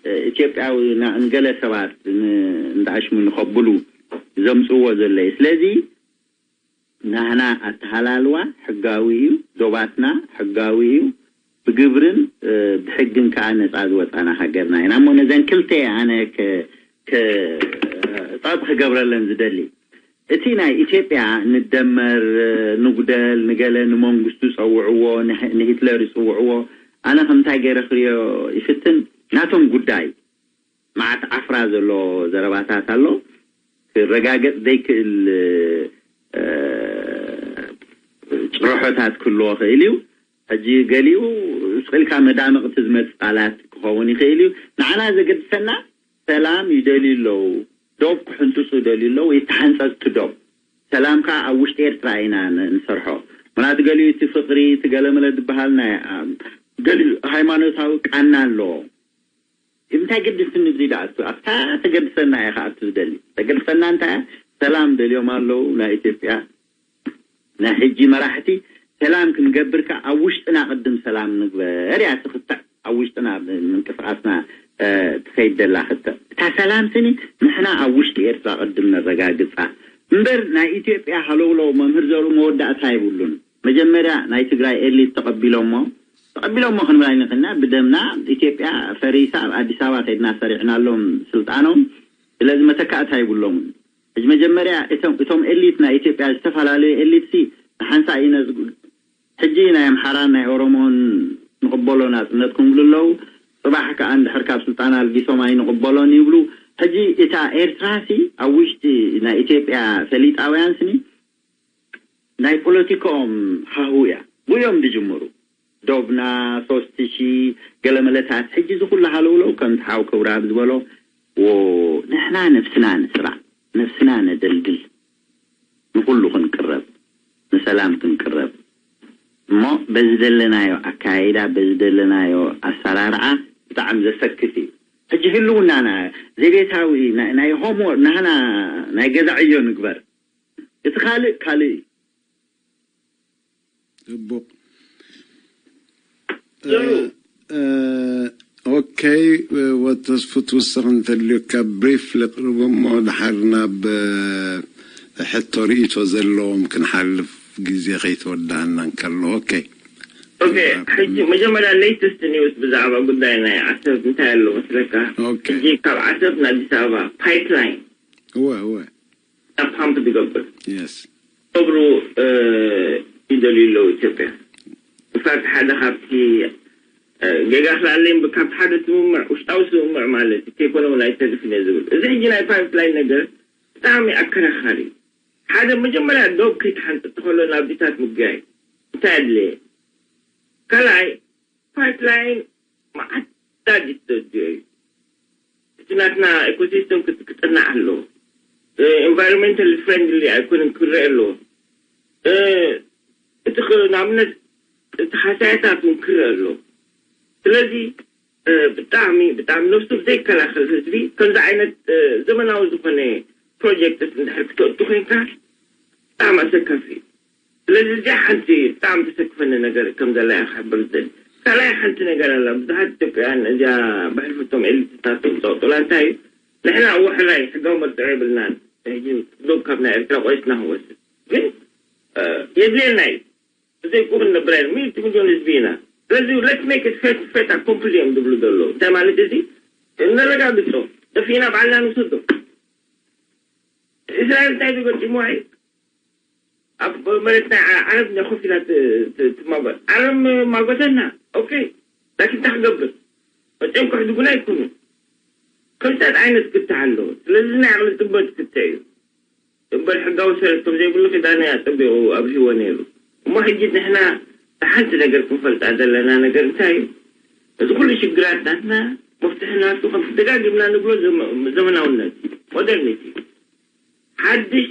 እ፣ ኢትዮጵያዊ ና- ንገለ ሰባት ን- እንዳኣሽሙ ንኸብሉ ዘምፅዎ ዘሎ እዩ። ስለዚ ናህና ኣተሃላልዋ ሕጋዊ እዩ፣ ዶባትና ሕጋዊ እዩ፣ ብግብርን እ፣ ብሕግን ከዓ ነፃ ዝወፃና ሃገርና ኢና። እሞ ነዘን ክልተ ኣነ ከ- ከ- ፀብሒ ክገብረለን ዝደሊ እቲ ናይ ኢትዮጵያ ንደመር እ፣ ንጉደል ንገለ ንመንግስቱ ፀውዕዎ ንህ- ንሂትለር ይፅውዕዎ። ኣነ ከምንታይ ገይረ ክሪኦ ይፍትን ናቶም ጉዳይ መዓት ዓፍራ ዘሎ ዘረባታት ኣሎ ክረጋገጽ ዘይክእል እ፣ ጭርሖታት ክህልዎ ክእል እዩ። ሕጂ ገሊኡ ስቕ ኢልካ መዳምቕቲ ዝመጽእ ቃላት ክኸውን ይኽእል እዩ። ንዓና ዘገድሰና ሰላም ይደልዩ ኣለዉ፣ ዶብ ክሕንጽጹ ይደልዩ ኣለዉ፣ ይተሓንጸጽቲ ዶብ። ሰላም ከዓ ኣብ ውሽጢ ኤርትራ ኢና ን- ንሰርሖ። ምናት ገሊኡ እቲ ፍቕሪ እቲ ገለመለ ዝበሃል ናይ ኣም፣ ገሊኡ ሃይማኖታዊ ቃና ኣለዎ። እንታይ ገድስኒ እዚ ደኣ እሱ ኣብታ ተገድሰና እየ ከኣቱ ዝደሊ። ተገድሰና እንታይ እያ? ሰላም ደልዮም ኣለዉ ናይ ኢትዮጵያ ናይ ሕጂ መራሕቲ። ሰላም ክንገብር ከ ኣብ ውሽጥና ቅድም ሰላም ንግበር እያ ትኽተዕ። ኣብ ውሽጥና ምንቅስቃስና ትኸይድ ደላ ክትዕ እታ ሰላም ስኒ ንሕና ኣብ ውሽጢ ኤርትራ ቅድም ነረጋግፃ እምበር ናይ ኢትዮጵያ ሃለውለው መምህር ዘሩ መወዳእታ ይብሉን። መጀመርያ ናይ ትግራይ ኤሊት ተቐቢሎሞ ተቐቢሎሞ ክንብል ኣይንኽእልና። ብደምና ኢትዮጵያ ፈሪሳ ኣብ ኣዲስ ኣበባ ከይድና ሰሪዕናሎም ስልጣኖም። ስለዚ መተካእታ ይብሎምን። ሕጂ መጀመርያ እቶም እቶም ኤሊት ናይ ኢትዮጵያ ዝተፈላለዩ ኤሊት ሲ ንሓንሳእ ይነዝጉ። ሕጂ ናይ ኣምሓራን ናይ ኦሮሞን ንቕበሎ ናጽነት ክብሉ ኣለዉ። ጽባሕ ከኣ እንድሕር ካብ ስልጣን ኣልጊሶም ኣይንቕበሎን ይብሉ። ሕጂ እታ ኤርትራ ሲ ኣብ ውሽጢ ናይ ኢትዮጵያ ፈሊጣውያን ስኒ ናይ ፖለቲካኦም ሃሁ እያ። ብኡ እዮም ዝጅምሩ። ዶብና ሶስት ሺ ገለመለታት ሕጂ ዝኹሉ ሃለውለው ከምቲ ሓው ክብራብ ዝበሎ ንሕና ነብስና ንስራ ነብስና ነደልድል ንኹሉ ክንቅረብ ንሰላም ክንቅረብ እሞ በዚ ዘለናዮ ኣካያይዳ በዚ ዘለናዮ ኣሰራርዓ ብጣዕሚ ዘሰክፍ እዩ። ሕጂ ህልውናና ዘቤታዊ ናይ ሆምወርክ ናህና ናይ ገዛ ዕዮ ንግበር። እቲ ካልእ ካልእ እዩ። ጽቡቕ። ኦኬ። ወተስፉ ትውስኽ እንተልዩካ ብሪፍ ልቅርብ እሞ ድሓር ናብ ሕቶ ርእቶ ዘለዎም ክንሓልፍ ግዜ ከይተወዳእና እንከሎ። ኦኬ። ኦኬ። ሕጂ መጀመርያ ሌይተስት ኒውስ ብዛዕባ ጉዳይ ናይ ዓሰብ እንታይ ኣሎ መስለካ? ኦኬ። ሕጂ ካብ ዓሰብ ንኣዲስ ኣበባ ፓይፕላይን እወ እወ። ናብ ፓምፕ ዝገብር የስ። ክገብሩ ይደልዩ ኣለዉ ኢትዮጵያ። ኢንፋክት ሓደ ካብቲ ጌጋ ስላለይ እምበር ካብቲ ሓደ ስምምዕ ውሽጣዊ ስምምዕ ማለት ከይኮነ እውን ኣይተርፍን እየ ዝብል። እዚ ሕጂ ናይ ፓይፕላይን ነገር ብጣዕሚ ኣከራኻሪ እዩ። ሓደ መጀመርያ ዶብ ከይትሓንፅፅ ከሎ ናብዚታት ምግጋይ እንታይ ኣድለየ? ካልኣይ ፓይፕላይን መዓት ዳጅት ዘድልዮ እዩ። እቲ ናትና ኢኮሲስተም ክጥናዕ ኣሎ። ኢንቫይሮንመንታል ፍሬንድሊ ኣይኮነን ክረአ ኣለዎ። እቲ ንኣብነት እቲ ሓሳያታት እውን ክረአ ኣሎ። ስለዚ ብጣዕሚ ብጣዕሚ ነብሱ ዘይከላኸል ህዝቢ ከምዚ ዓይነት ዘመናዊ ዝኾነ ፕሮጀክትስ እንድሕር ክተእቱ ኮይንካ ብጣዕሚ ኣሰካፊ እዩ። ስለዚ እዚኣ ሓንቲ ብጣዕሚ ተሰክፈኒ ነገር ከም ዘላ እየ ክሕብር ዝደሊ። ካልኣይ ሓንቲ ነገር ኣላ። ብዙሓት ኢትዮጵያውያን እዚኣ ብሕልፍቶም ኤሊትታቶም ዝፀቕጡላ እንታይ እዩ? ንሕና እወ ሕራይ ሕጋዊ መርትዖ የብልናን። ሕጂ ዶብ ካብ ናይ ኤርትራ ቆይስና ክንወስድ ግን የድልየና እዩ። ብዘይብኡ ክንነብር ኣይን ሚእቲ ሚልዮን ህዝቢ ኢና። ስለዚ let's make it fait fait accompli እዮም ዝብሉ ዘለዉ። እንታይ ማለት እዚ? ነረጋግጾ። ጠፊእና ባዕልና ንውሰዶ። እስራኤል እንታይ ዝገጢምዋ እዩ? ኣብ መሬት ናይ ዓረብ እንዲያ ኮፍ ኢላ ትማጎት ዓረብ ማጎተና። ኦኬ ላኪን እንታይ ክገብር? መፅኦም ክሕድጉና ኣይኮኑ። ከምታት ዓይነት ክትዕ ኣለዎ። ስለዚ ናይ ዓቕሊ ጥበት ክትዕ እዩ እምበር ሕጋዊ ሰረት ከም ዘይብሉ ኪዳነ ኣፀቢቑ ኣብሪህዎ ነይሩ። እሞ ሕጂ ንሕና ሓንቲ ነገር ክንፈልጣ ዘለና ነገር እንታይ እዩ? እዚ ኩሉ ሽግራት ናትና መፍትሒ ናቱ ከም ደጋጊምና ንብሎ ዘመናውነት ሞደርኒቲ ሓድሽ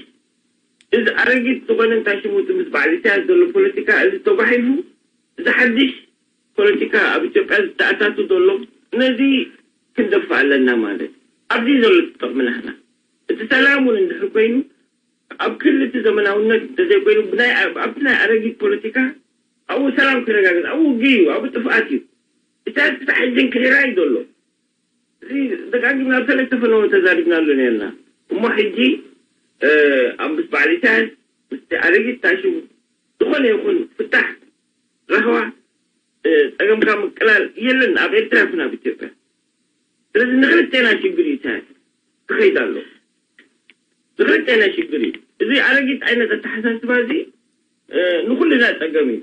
እዚ ኣረጊት ዝኾነ እንታይ ሽሙ እቲ ምስ በዓል ኢሳያስ ዘሎ ፖለቲካ እዚ ተጓሒፉ እዚ ሓድሽ ፖለቲካ ኣብ ኢትዮጵያ ዝተኣታቱ ዘሎ ነዚ ክንደፍእ ኣለና ማለት እዩ። ኣብዚ ዘሎ ተጠቕሚ ናህና እቲ ሰላም እውን እንድሕር ኮይኑ ኣብ ክልል እቲ ዘመናውነት እንተዘይኮይኑ ብናይ ኣብቲ ናይ ኣረጊት ፖለቲካ ኣብኡ ሰላም ክረጋገጽ ኣብኡ ውግእ እዩ ኣብኡ ጥፍኣት እዩ። ኢሳያስ ክሳዕ ሕጂ እንክሒራ እዩ ዘሎ። እዚ ደጋጊምና ኣብ ሰለስተ ፈነወ ተዛሪብናሉ ነርና። እሞ ሕጂ ኣብ ምስ በዓል ኢሳያስ ምስቲ ኣረጊት ታሽሙ ዝኾነ ይኹን ፍታሕ ረኽባ ጸገምካ ምቅላል የለን ኣብ ኤርትራ ይኹን ኣብ ኢትዮጵያ። ስለዚ ንክልቴና ሽግር እዩ ኢሳያስ ክኸይድ ኣሎ። ንክልቴና ሽግር እዩ። እዚ ኣረጊት ዓይነት ኣተሓሳስባ እዚ ንኩልና ጸገም እዩ።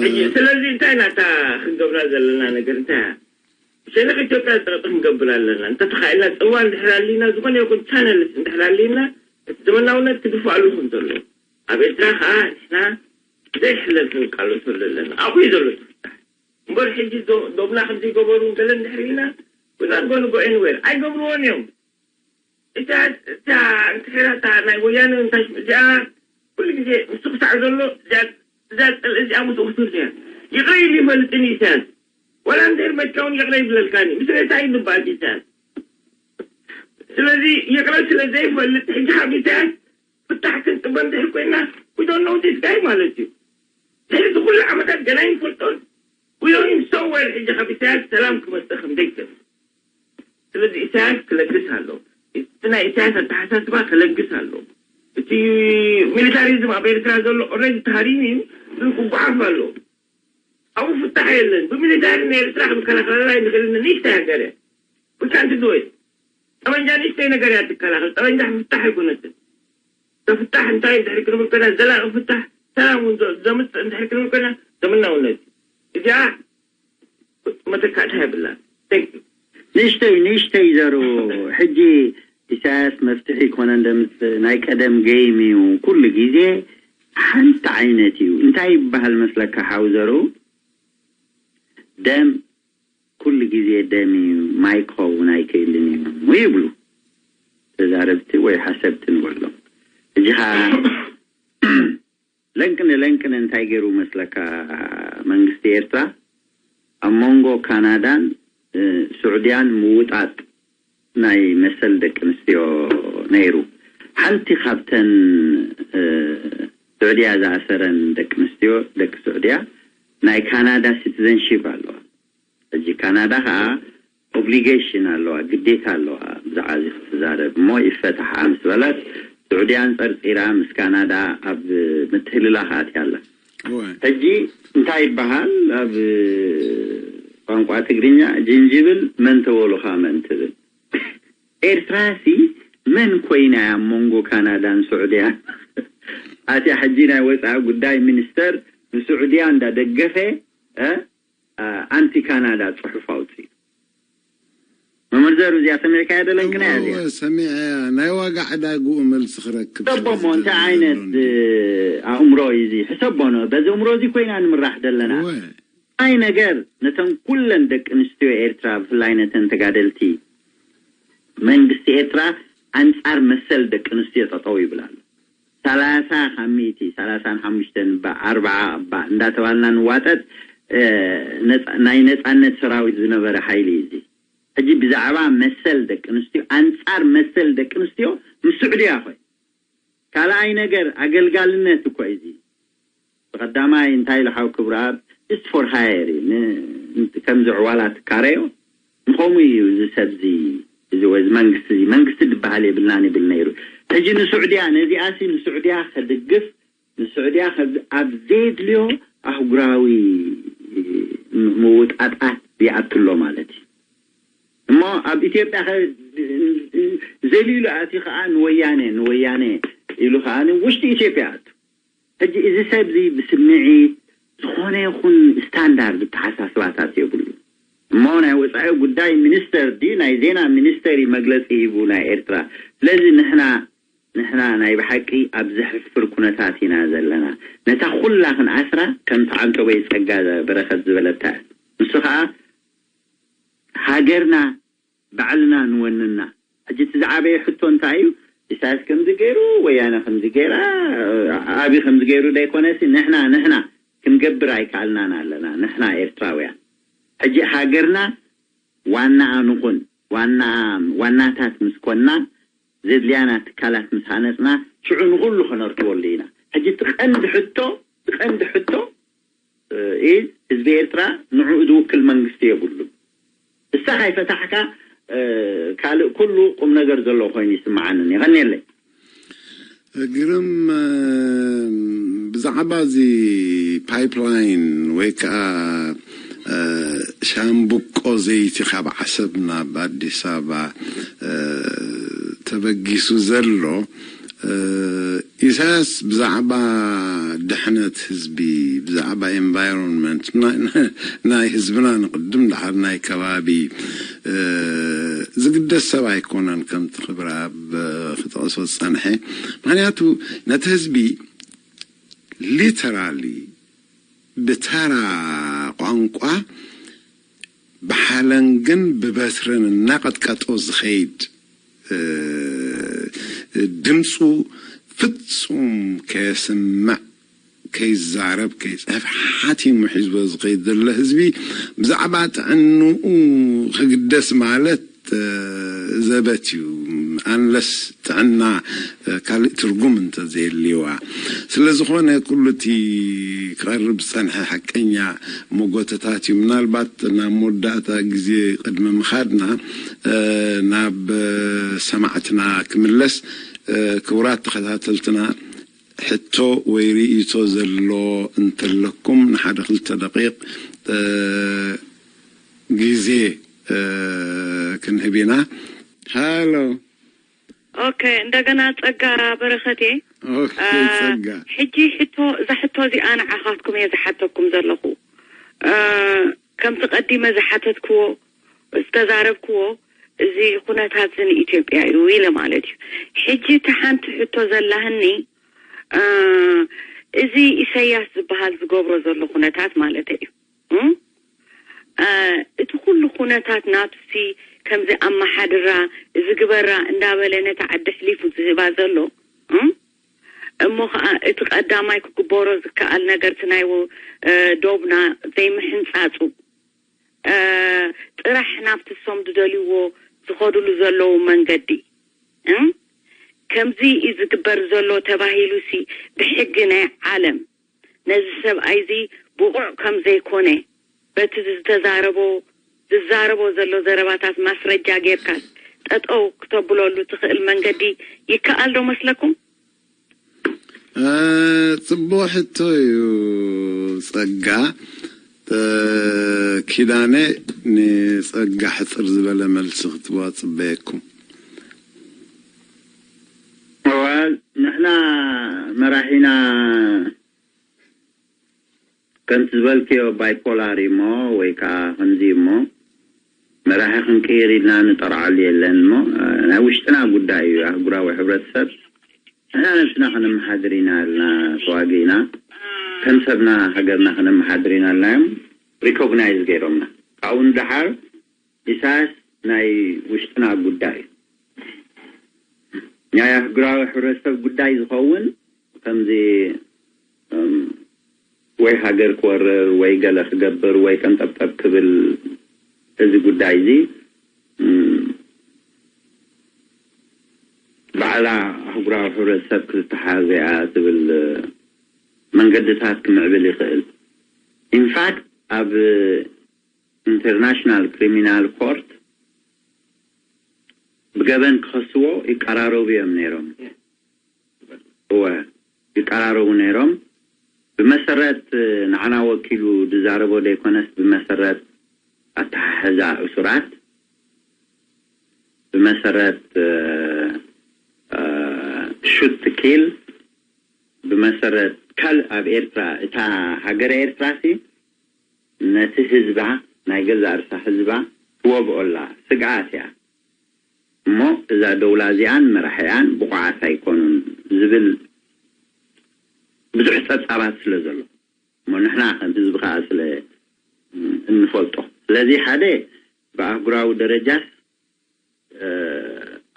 ሕጂ ስለዚ እንታይ ናታ ክንገብራ ዘለና ነገር እንታይ እያ? ሸነኽ ኢትዮጵያ ጥረጥ ክንገብር ኣለና። እንተተኻኢልና ጽዋ እንድሕር ኣሊና ዝኾነ ይኹን ቻነልስ እንድሕር ኣሊና እቲ ዘመናውነት ክድፋኣሉ ከም ዘሎ ኣብ ኤርትራ ከዓ ንሕና ዘይሕለል ክንቃለሰሉ ኣለና። ኣብኡ እዩ ዘሎ እቲ ፍታሕ። እምበር ሕጂ ዶ- ዶብና ከምዚ ይገበሩ ገለ እንድሕር ኢልና we not gonna go anywhere ኣይገብርዎን እዮም። እታ እታ እንድሕር እታ ናይ ወያነ እንታይ ሽም እዚኣ ኩሉ ግዜ ንሱ ክሳዕ ዘሎ እዚኣ እዛ ፅልኢ እዚኣ ምስኡ ክትህሉ እያ። ይቕረ ኢሉ ይፈልጥን እዩ ኢሳያስ ዋላ እንድሕር መትካ እውን ይቕረ ይብለልካን እዩ። ምስ ሬሳ እዩ ዝበሃል ኢሳያስ። ስለዚ ይቕረ ስለ ዘይፈልጥ ሕጂ ካብ ኢሳያስ ፍታሕ ክንጥበ እንድሕር ኮይና we don't know this guy ማለት እዩ። ድሕሪ እዚ ኩሉ ዓመታት ገና ይንፈልጦን we don't even so well ሕጂ ካብ ኢሳያስ ሰላም ክመፅእ ከም ዘይክእል። ስለዚ ኢሳያስ ክለግስ ኣሎ። እቲ ናይ ኢሳያስ ኣተሓሳስባ ክለግስ ኣሎ። እቲ ሚሊታሪዝም ኣብ ኤርትራ ዘሎ already ተሃሪሙ እዩ። ግን ክጓሓፍ ኣሎ። ኣብኡ ፍታሕ የለን። ብሚሊታሪ ንኤርትራ ክንከላኸለላ ኣይንኽእልን። ንእሽተይ ሃገር እያ። We can't do it። ጠበንጃ ንእሽተይ ነገር እያ ትከላኸል። ጠበንጃ ፍታሕ ኣይኮነትን። ተፍታሕ እንታይ እንድሕር ክንብል ኮይና ዘላቂ ፍታሕ ሰላም እውን ዘምፅእ እንድሕር ክንብል ኮይና ዘመናውነት እዩ። እዚኣ መተካእታ የብላን። Thank you። ንእሽተይ ንእሽተይ ዘሩ ሕጂ ኢሳያስ መፍትሒ ይኮነ እንደምፅእ ናይ ቀደም game እዩ። ኩሉ ግዜ ሓንቲ ዓይነት እዩ። እንታይ ይበሃል መስለካ ሓው ዘሩ? ደም ኩሉ ግዜ ደም እዩ፣ ማይ ክኸውን ኣይክእልን እዩ ይብሉ ተዛረብቲ ወይ ሓሰብቲ ንበሎም። ሕጂ ኸዓ ለንቅነ ለንቅነ እንታይ ገይሩ መስለካ መንግስቲ ኤርትራ ኣብ መንጎ ካናዳን ስዑድያን ምውጣጥ ናይ መሰል ደቂ ኣንስትዮ ነይሩ። ሓንቲ ካብተን ስዑድያ ዝኣሰረን ደቂ ኣንስትዮ ደቂ ስዑድያ ናይ ካናዳ ሲቲዘንሺፕ ኣለዋ። ሕጂ ካናዳ ከዓ ኦብሊጌሽን ኣለዋ፣ ግዴታ ኣለዋ ብዛዕባ እዚ ክትዛረብ እሞ ይፈታሓ ምስ በለት ስዑድያ ኣንፀርፂራ ምስ ካናዳ ኣብ ምትህልላኽ ኣትያ ኣላ። ሕጂ እንታይ ይበሃል ኣብ ቋንቋ ትግርኛ ጅንጅብል መን ተበሉኻ መን ትብል። ኤርትራሲ መን ኮይና እያ ኣብ መንጎ ካናዳን ስዑድያን ኣትያ? ሕጂ ናይ ወፃኢ ጉዳይ ሚኒስተር ንስዑድያ እንዳደገፈ ኣንቲ ካናዳ ፅሑፍ ኣውፅኡ። መመርዘሩ እዚኣ ሰሚዕካያ ደለንክና እያ እዚኣ። ሰሚዐያ ናይ ዋጋ ዕዳግኡ መልሲ ክረክብ ሕሰቦሞ እንታይ ዓይነት ኣእምሮ እዩ እዚ? ሕሰቦ ነ በዚ ኣእምሮ እዚ ኮይና ንምራሕ ዘለና። ኣይ ነገር ነተን ኩለን ደቂ ኣንስትዮ ኤርትራ፣ ብፍላይ ነተን ተጋደልቲ መንግስቲ ኤርትራ፣ ኣንጻር መሰል ደቂ ኣንስትዮ ጠጠው ይብል ኣሎ። ሰላሳ ካብ ሚእቲ፣ ሰላሳን ሓሙሽተን እባ፣ ኣርብዓ እባ እንዳተባልና ንዋጠጥ፣ እ፣ ነጻ-፣ ናይ ነጻነት ሰራዊት ዝነበረ ሓይሊ እዩ እዚ። ሕጂ ብዛዕባ መሰል ደቂ ኣንስትዮ፣ ኣንጻር መሰል ደቂ ኣንስትዮ ምስ ስዑድያ ኾይ። ካልኣይ ነገር ኣገልጋልነት እኮ እዩ እዚ። ብቐዳማይ እንታይ ኢሉ ሓው ክብረኣብ፣ just for hire እዩ። ን-፣ ን-፣ ከምዚ ዕዋላ ትካረዮ። ንኸምኡ እዩ እዚ ሰብዚ፣ እዚ ወይ እዚ መንግስቲ እዚ፣ መንግስቲ ዝበሃል የብልናን ይብል ነይሩ። ሕጂ ንስዑድያ፣ ነዚኣሲ ንስዑድያ ከድግፍ፣ ንስዑድያ ከብ-፣ ኣብ ዘየድልዮ ኣህጉራዊ ምውጣጣት ይኣቱ ኣሎ ማለት እዩ። እሞ ኣብ ኢትዮጵያ ከ ዘልኢሉ ኣትዩ ከኣ ንወያነ፣ ንወያነ ኢሉ ከኣ ውሽጢ ኢትዮጵያ ኣቱ። ሕጂ እዚ ሰብ እዚ ብስምዒት ዝኾነ ይኹን ስታንዳርድ ኣተሓሳስባታት የብሉ። እሞ ናይ ወጻኢ ጉዳይ ሚኒስተር ድዩ ናይ ዜና ሚኒስተር እዩ መግለጺ ሂቡ ናይ ኤርትራ። ስለዚ ንሕና፣ ንሕና ናይ ብሓቂ ኣብ ዘሕፍር ኩነታት ኢና ዘለና። ነታ ኩላ ክንኣስራ ከምቲ ዓንተቦይ ጸጋ በረኸት ዝበለታ። ንሱ ከኣ ሃገርና ባዕልና ንወንና። ሕጂ እቲ ዝዓበየ ሕቶ እንታይ እዩ? ኢሳያስ ከምዚ ገይሩ፣ ወያነ ከምዚ ገይራ፣ ኣቢ ከምዚ ገይሩ ደይኮነሲ ንሕና፣ ንሕና ክንገብር ኣይከኣልናን ኣለና፣ ንሕና ኤርትራውያን። ሕጂ ሃገርና ዋናኣ ንኹን፣ ዋና-፣ ዋናታት ምስ ኮና፣ ዘድልያና ትካላት ምስ ሃነጽና፣ ሽዑ ንኹሉ ከነርክበሉ ኢና። ሕጂ እቲ ቀንዲ ሕቶ፣ እቲ ቀንዲ ሕቶ፣ እ፣ ህዝቢ ኤርትራ ንዕኡ ዝውክል መንግስቲ የብሉን። እሳ ካይፈታሕካ፣ እ፣ ካልእ ኩሉ ቁም ነገር ዘለዎ ኮይኑ ይስምዓንን። የቐንየለይ። ግርም፣ እ፣ ብዛዕባ እዚ ፓይፕላይን ወይ ከዓ፣ እ፣ ሻምብቆ ዘይቲ ካብ ዓሰብ ናብ ኣዲስ ኣበባ፣ እ፣ ተበጊሱ ዘሎ፣ እ፣ ኢሳያስ ብዛዕባ ድሕነት ህዝቢ፣ ብዛዕባ ኤንቫይሮንመንት፣ ናይ፣ ናይ ህዝብና ንቕድም፣ ደሓር ናይ ከባቢ፣ እ፣ ዝግደስ ሰብ ኣይኮነን፣ ከምቲ ክብረኣብ ክጠቕሶ ዝጸንሐ። ምኽንያቱ ነቲ ህዝቢ ሊተራሊ ብተራ ቋንቋ ብሓለንግን ብበትርን እናቐጥቀጦ ዝኸይድ፣ እ፣ ድምፁ ፍጹም ከየስምዕ፣ ከይዛረብ፣ ከይጽሕፍ ሓቲሙ ሒዝዎ ዝኸይድ ዘሎ ህዝቢ ብዛዕባ ጥዕንኡ ክግደስ ማለት፣ እ፣ ዘበት እዩ። ኣንለስ ጥዕና፣ እ፣ ካልእ ትርጉም እንተዘየልዋ። ስለ ዝኾነ ኩሉ እቲ ክቐርብ ዝጸንሐ ሓቀኛ መጎተታት እዩ። ምናልባት ናብ መወዳእታ ግዜ ቅድሚ ምኻድና፣ እ፣ ናብ፣ እ፣ ሰማዕትና ክምለስ፣ እ፣ ክቡራት ተኸታተልትና፣ ሕቶ ወይ ርእይቶ ዘሎ እንተለኩም ንሓደ ክልተ ደቂቕ፣ እ፣ ግዜ፣ እ፣ ክንህብ ኢና። ሃሎ። ኦኬ፣ እንደገና ጸጋ በረኸት እየ። ኦኬ፣ እ፣ ጸጋ። ሕጂ ሕቶ፣ እዛ ሕቶ እዚኣ ንዓኻትኩም እየ ዝሓተኩም ዘለኹ። እ፣ ከምቲ ቀዲመ ዝሓተትክዎ፣ ዝተዛረብክዎ፣ እዚ ኩነታት እዚ ንኢትዮጵያ እዩ ኢለ ማለት እዩ። ሕጂ እቲ ሓንቲ ሕቶ ዘላህኒ፣ እ፣ እዚ ኢሳያስ ዝበሃል ዝገብሮ ዘሎ ኩነታት ማለት እዩ። እም? እ፣ እቲ ኩሉ ኩነታት ናቱሲ ከምዚ ኣመሓድራ፣ እዚ ግበራ እንዳበለ ነታ ዓዲ ኣሕሊፉ ዝህባ ዘሎ፣ እም? እሞ ኸዓ እቲ ቀዳማይ ክግበሮ ዝከኣል ነገር እቲ ናይ ወ-፣ እ፣ ዶብና ዘይምሕንጻጹ፣ እ፣ ጥራሕ ናብቲ እሶም ዝደልይዎ ዝኸድሉ ዘለዉ መንገዲ፣ እም? ከምዚ እዩ ዝግበር ዘሎ ተባሂሉሲ ብሕጊ ናይ ዓለም ነዚ ሰብኣይ እዚ ብቑዕ ከም ዘይኮነ በቲ ዝተዛረቦ፣ ዝዛረቦ ዘሎ ዘረባታት ማስረጃ ጌርካስ ጠጠው ክተብለሉ ትኽእል መንገዲ ይከኣል ዶ መስለኩም? እ፣ ጽቡቕ ሕቶ እዩ ጸጋ። እ፣ ኪዳነ፣ ንጸጋ ሕጽር ዝበለ መልሲ ክትህቦ ጽበየኩም። እዋ፣ ንሕና መራሒና ከምቲ ዝበልክዮ ባይፖላር እሞ ወይ ከዓ ከምዚ እሞ መራሒ ክንቅይር ኢልና ንጠርዓሉ የለን እሞ፣ እ፣ ናይ ውሽጥና ጉዳይ እዩ። ኣህጉራዊ ሕብረተሰብ ንሕና ነብስና ከነመሓድር ኢና ኢልና ተዋጊእና፣ ከም ሰብና ሃገርና ከነመሓድር ኢና ኢልና እዮም። ሪኮግናይዝ ገይሮምና። ካብኡ ንደሓር ኢሳያስ ናይ ውሽጥና ጉዳይ እዩ። ናይ ኣህጉራዊ ሕብረተሰብ ጉዳይ ዝኸውን ከምዚ ወይ ሃገር ክወርር ወይ ገለ ክገብር ወይ ቀንጠብጠብ ክብል እዚ ጉዳይ እዚ ባዕላ ኣህጉራዊ ሕብረተሰብ ክዝተሓዘያ ትብል መንገድታት ክምዕብል ይኽእል። ኢንፋክት ኣብ ኢንተርናሽናል ክሪሚናል ኮርት ብገበን ክኸስዎ ይቀራረቡ እዮም ነይሮም። እወ ይቀራረቡ ነይሮም። ብመሰረት ንዓና ወኪሉ ዝዛረቦ ዘይኮነስ ብመሰረት ኣተሓሕዛ እሱራት ብመሰረት ሹት ኪል ብመሰረት ካል ኣብ ኤርትራ እታ ሃገረ ኤርትራ ሲ ነቲ ህዝባ ናይ ገዛ ርሳ ህዝባ ትወግኦ ኣላ ስግኣት እያ እሞ እዛ ደውላ እዚኣን መራሒኣን ብቑዓት ኣይኮኑን ዝብል ብዙሕ ጸብጻባት ስለ ዘሎ እሞ ንሕና ከም ህዝቢ ከዓ ስለ እንፈልጦ ስለዚ ሓደ ብኣህጉራዊ ደረጃስ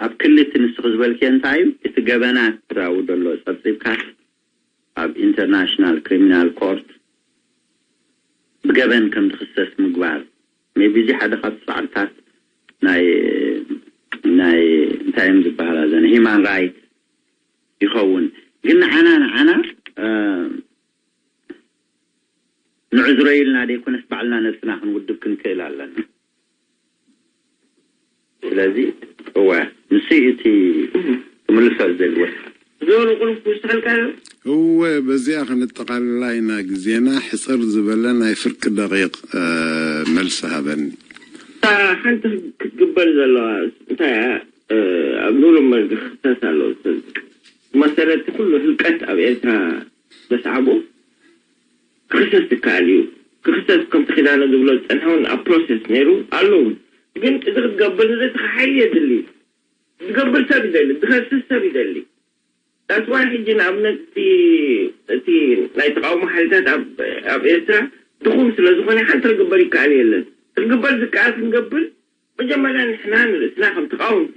ኣብ ክሊ እቲ ንስኺ ዝበልክዮ እንታይ እዩ እቲ ገበናት ራዊ ዘሎ ጸብጺብካ ኣብ ኢንተርናሽናል ክሪሚናል ኮርት ብገበን ከም ዝኽሰስ ምግባር ሜቢ እዚ ሓደ ካብ ጻዕርታት ናይ ናይ እንታይ እዮም ዝበሃላ ዘነ ሂማን ራይት ይኸውን ግን ንዓና ንዓና ንዕዝሮ ኢልና ዘይኮነስ ባዕልና ነብስና ክንውድብ ክንክእል ኣለና ስለዚ እወ ንሱ እቲ ክምልሶ ዝደልዎ ዞሩ ቁልፍ ክውስኸልካ እወ በዚኣ ክንጠቓልላ ኢና ግዜና ሕፅር ዝበለ ናይ ፍርቂ ደቂቕ መልሲ ሃበኒ ሓንቲ ክትግበር ዘለዋ እንታይ ኣብ ኑረምበርግ ክክሰስ ኣለዎ መሰረት ኩሉ ህልቀት ኣብ ኤርትራ ዘስዓቦ ክኽሰስ ይከኣል እዩ። ክኽሰስ ከምቲ ኪዳነ ዝብሎ ዝጸንሐ እውን ኣብ ፕሮሰስ ነይሩ ኣሎ እውን። ግን እዚ ክትገብር ንርእስኻ ሓይሊ የድሊ እዩ። ዝገብር ሰብ ይደሊ፣ ዝኸስስ ሰብ ይደሊ። That's why ሕጂ ንኣብነት እቲ እቲ ናይ ተቃውሞ ሓይልታት ኣብ ኣብ ኤርትራ ድኹም ስለ ዝኾነ ሓንቲ ክግበር ይከኣል የለን። ክግበር ዝከኣል ክንገብር መጀመርያ ንሕና ንርእስና ከም ተቃወምቲ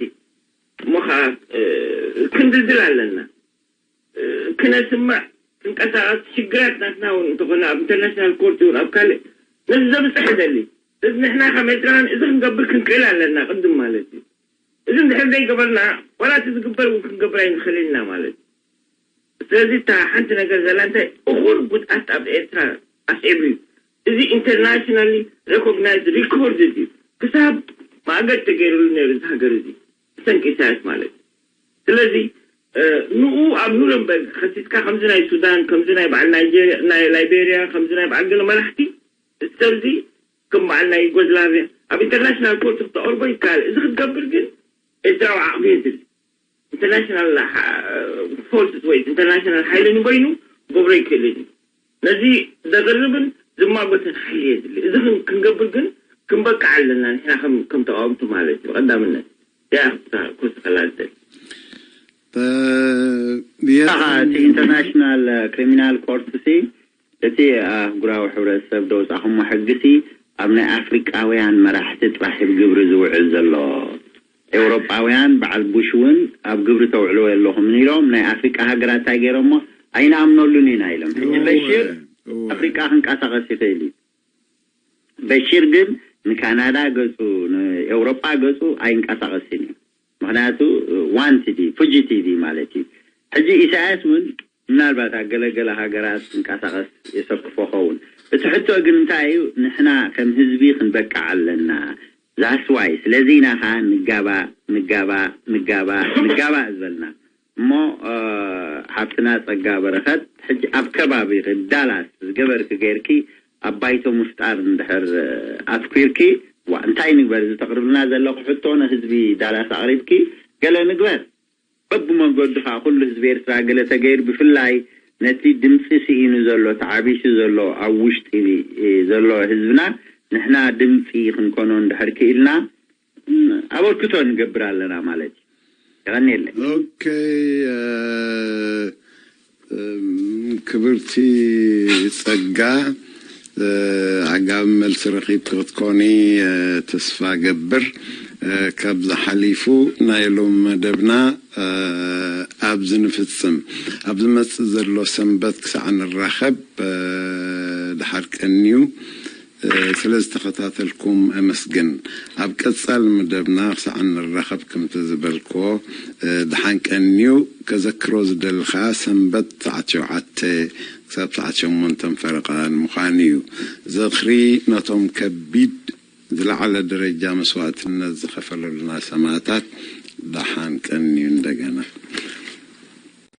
እሞ ከዓ ክንድልድል ኣለና። ክነስምዕ ክንቀሳቐስ ሽግራት ናትና እውን እንተኾነ ኣብ ኢንተርናሽናል ኮርት እውን ኣብ ካልእ ነዚ ዘብፅሕ ይደሊ እዚ ንሕና ከም ኤርትራውያን እዚ ክንገብር ክንክእል ኣለና ቅድም ማለት እዩ እዚ እንድሕር ዘይገበርና ዋላ እቲ ዝግበር እውን ክንገብር ኣይንኽእል ኢና ማለት እዩ ስለዚ እታ ሓንቲ ነገር ዘላ እንታይ እኹል ጉድኣት ኣብ ኤርትራ ኣስዒቡ እዩ እዚ ኢንተርናሽናል ሪኮግናይዝ ሪኮርድ እዩ ክሳብ ማእገድ ተገይሩሉ ነይሩ እዚ ሃገር እዚ ብሰንኪ ኢሳያስ ማለት እዩ ስለዚ ንኡ ኣብ ኑረንበርግ ከሲስካ ከምዚ ናይ ሱዳን ከምዚ ናይ በዓል ናይጀርያ ናይ ላይቤርያ ከምዚ ናይ በዓል ገለ መራሕቲ እቲ ሰብዚ ከም በዓል ናይ ዩጎዝላቭያ ኣብ ኢንተርናሽናል ኮርት ክተቕርቦ ይከኣል እዚ ክትገብር ግን ኤርትራዊ ዓቕሚ የድሊ ኢንተርናሽናል ፎርስስ ወይ ኢንተርናሽናል ሓይሊ ንበይኑ ክገብሮ ይክእልን እዩ ነዚ ዘቕርብን ዝማጎትን ሓይሊ የድሊ እዚ ክንገብር ግን ክንበቅዕ ኣለና ንሕና ከም ተቃወምቲ ማለት እዩ ቀዳምነት ያ ክውስኸላ ዝደሊ እቲ ኢንተርናሽናል ክሪሚናል ኮርት ሲ እቲ ኣህጉራዊ ሕብረተሰብ ደውፃኹሞ ሕጊ ሲ ኣብ ናይ ኣፍሪቃውያን መራሕቲ ጥራሕ ግብሪ ዝውዕል ዘሎ ኤውሮጳውያን በዓል ቡሽ እውን ኣብ ግብሪ ተውዕልዎ ኣለኹም ኢሎም ናይ ኣፍሪቃ ሃገራት እንታይ ገይሮሞ ኣይንኣምነሉን ኢና ኢሎም ሕጂ በሽር ኣፍሪቃ ክንቀሳቀስ ይኽእል እዩ በሽር ግን ንካናዳ ገፁ ንኤውሮጳ ገፁ ኣይንቀሳቀስን እዩ ምክንያቱ ዋንትድ እዩ ፉጂቲቭ እዩ ማለት እዩ ሕጂ ኢሳያስ እውን ምናልባት ኣብ ገለገለ ሃገራት ክንቀሳቀስ የሰክፎ ኸውን እቲ ሕቶ ግን እንታይ እዩ ንሕና ከም ህዝቢ ክንበቅዕ ኣለና ዛስዋይ ስለዚ ኢና ከዓ ንጋባእ ንጋባእ ንጋባእ ንጋባእ ዝበልና እሞ ሓብትና ፀጋ በረኸት ሕጂ ኣብ ከባቢ ዳላስ ዝገበርኪ ገይርኪ ኣብ ባይቶ ምፍጣር እንድሕር ኣትኲርኪ ዋ እንታይ ንግበር እዚ ተቕርብልና ዘለኹ ሕቶ ንህዝቢ ዳላስ ኣቕሪብኪ ገለ ንግበር በብመንገዱ ከዓ ኩሉ ህዝቢ ኤርትራ ገለ ተገይሩ ብፍላይ ነቲ ድምፂ ስኢኑ ዘሎ ተዓቢሱ ዘሎ ኣብ ውሽጢ ዘሎ ህዝብና ንሕና ድምፂ ክንኮኖ እንድሕር ክኢልና ኣበርክቶ ንገብር ኣለና ማለት እዩ። የቐንየለይ። ኦኬ ክብርቲ ጸጋ ዓጋቢ መልሲ ረኺብኪ ክትኮኒ ተስፋ ገብር። ካብዚ ሓሊፉ ናይ ሎም መደብና ኣብዚ ንፍጽም። ኣብ ዝመጽእ ዘሎ ሰንበት ክሳዕ ንራኸብ ድሓር ቀንዩ። ስለ ዝተኸታተልኩም ኣመስግን። ኣብ ቀጻሊ መደብና ክሳዕ ንራኸብ ከምቲ ዝበልክዎ ድሓን ቀንዩ። ከዘክሮ ዝደሊ ከኣ ሰንበት ሰዓት ሸውዓተ ክሳብ ሰዓት ሸሞንተ ፈረቓ ንምዃኑ እዩ። ዝኽሪ ነቶም ከቢድ ዝለዓለ ደረጃ መስዋእትነት ዝኸፈለሉና ሰማእታት። ደሓን ቀንዩ እንደገና።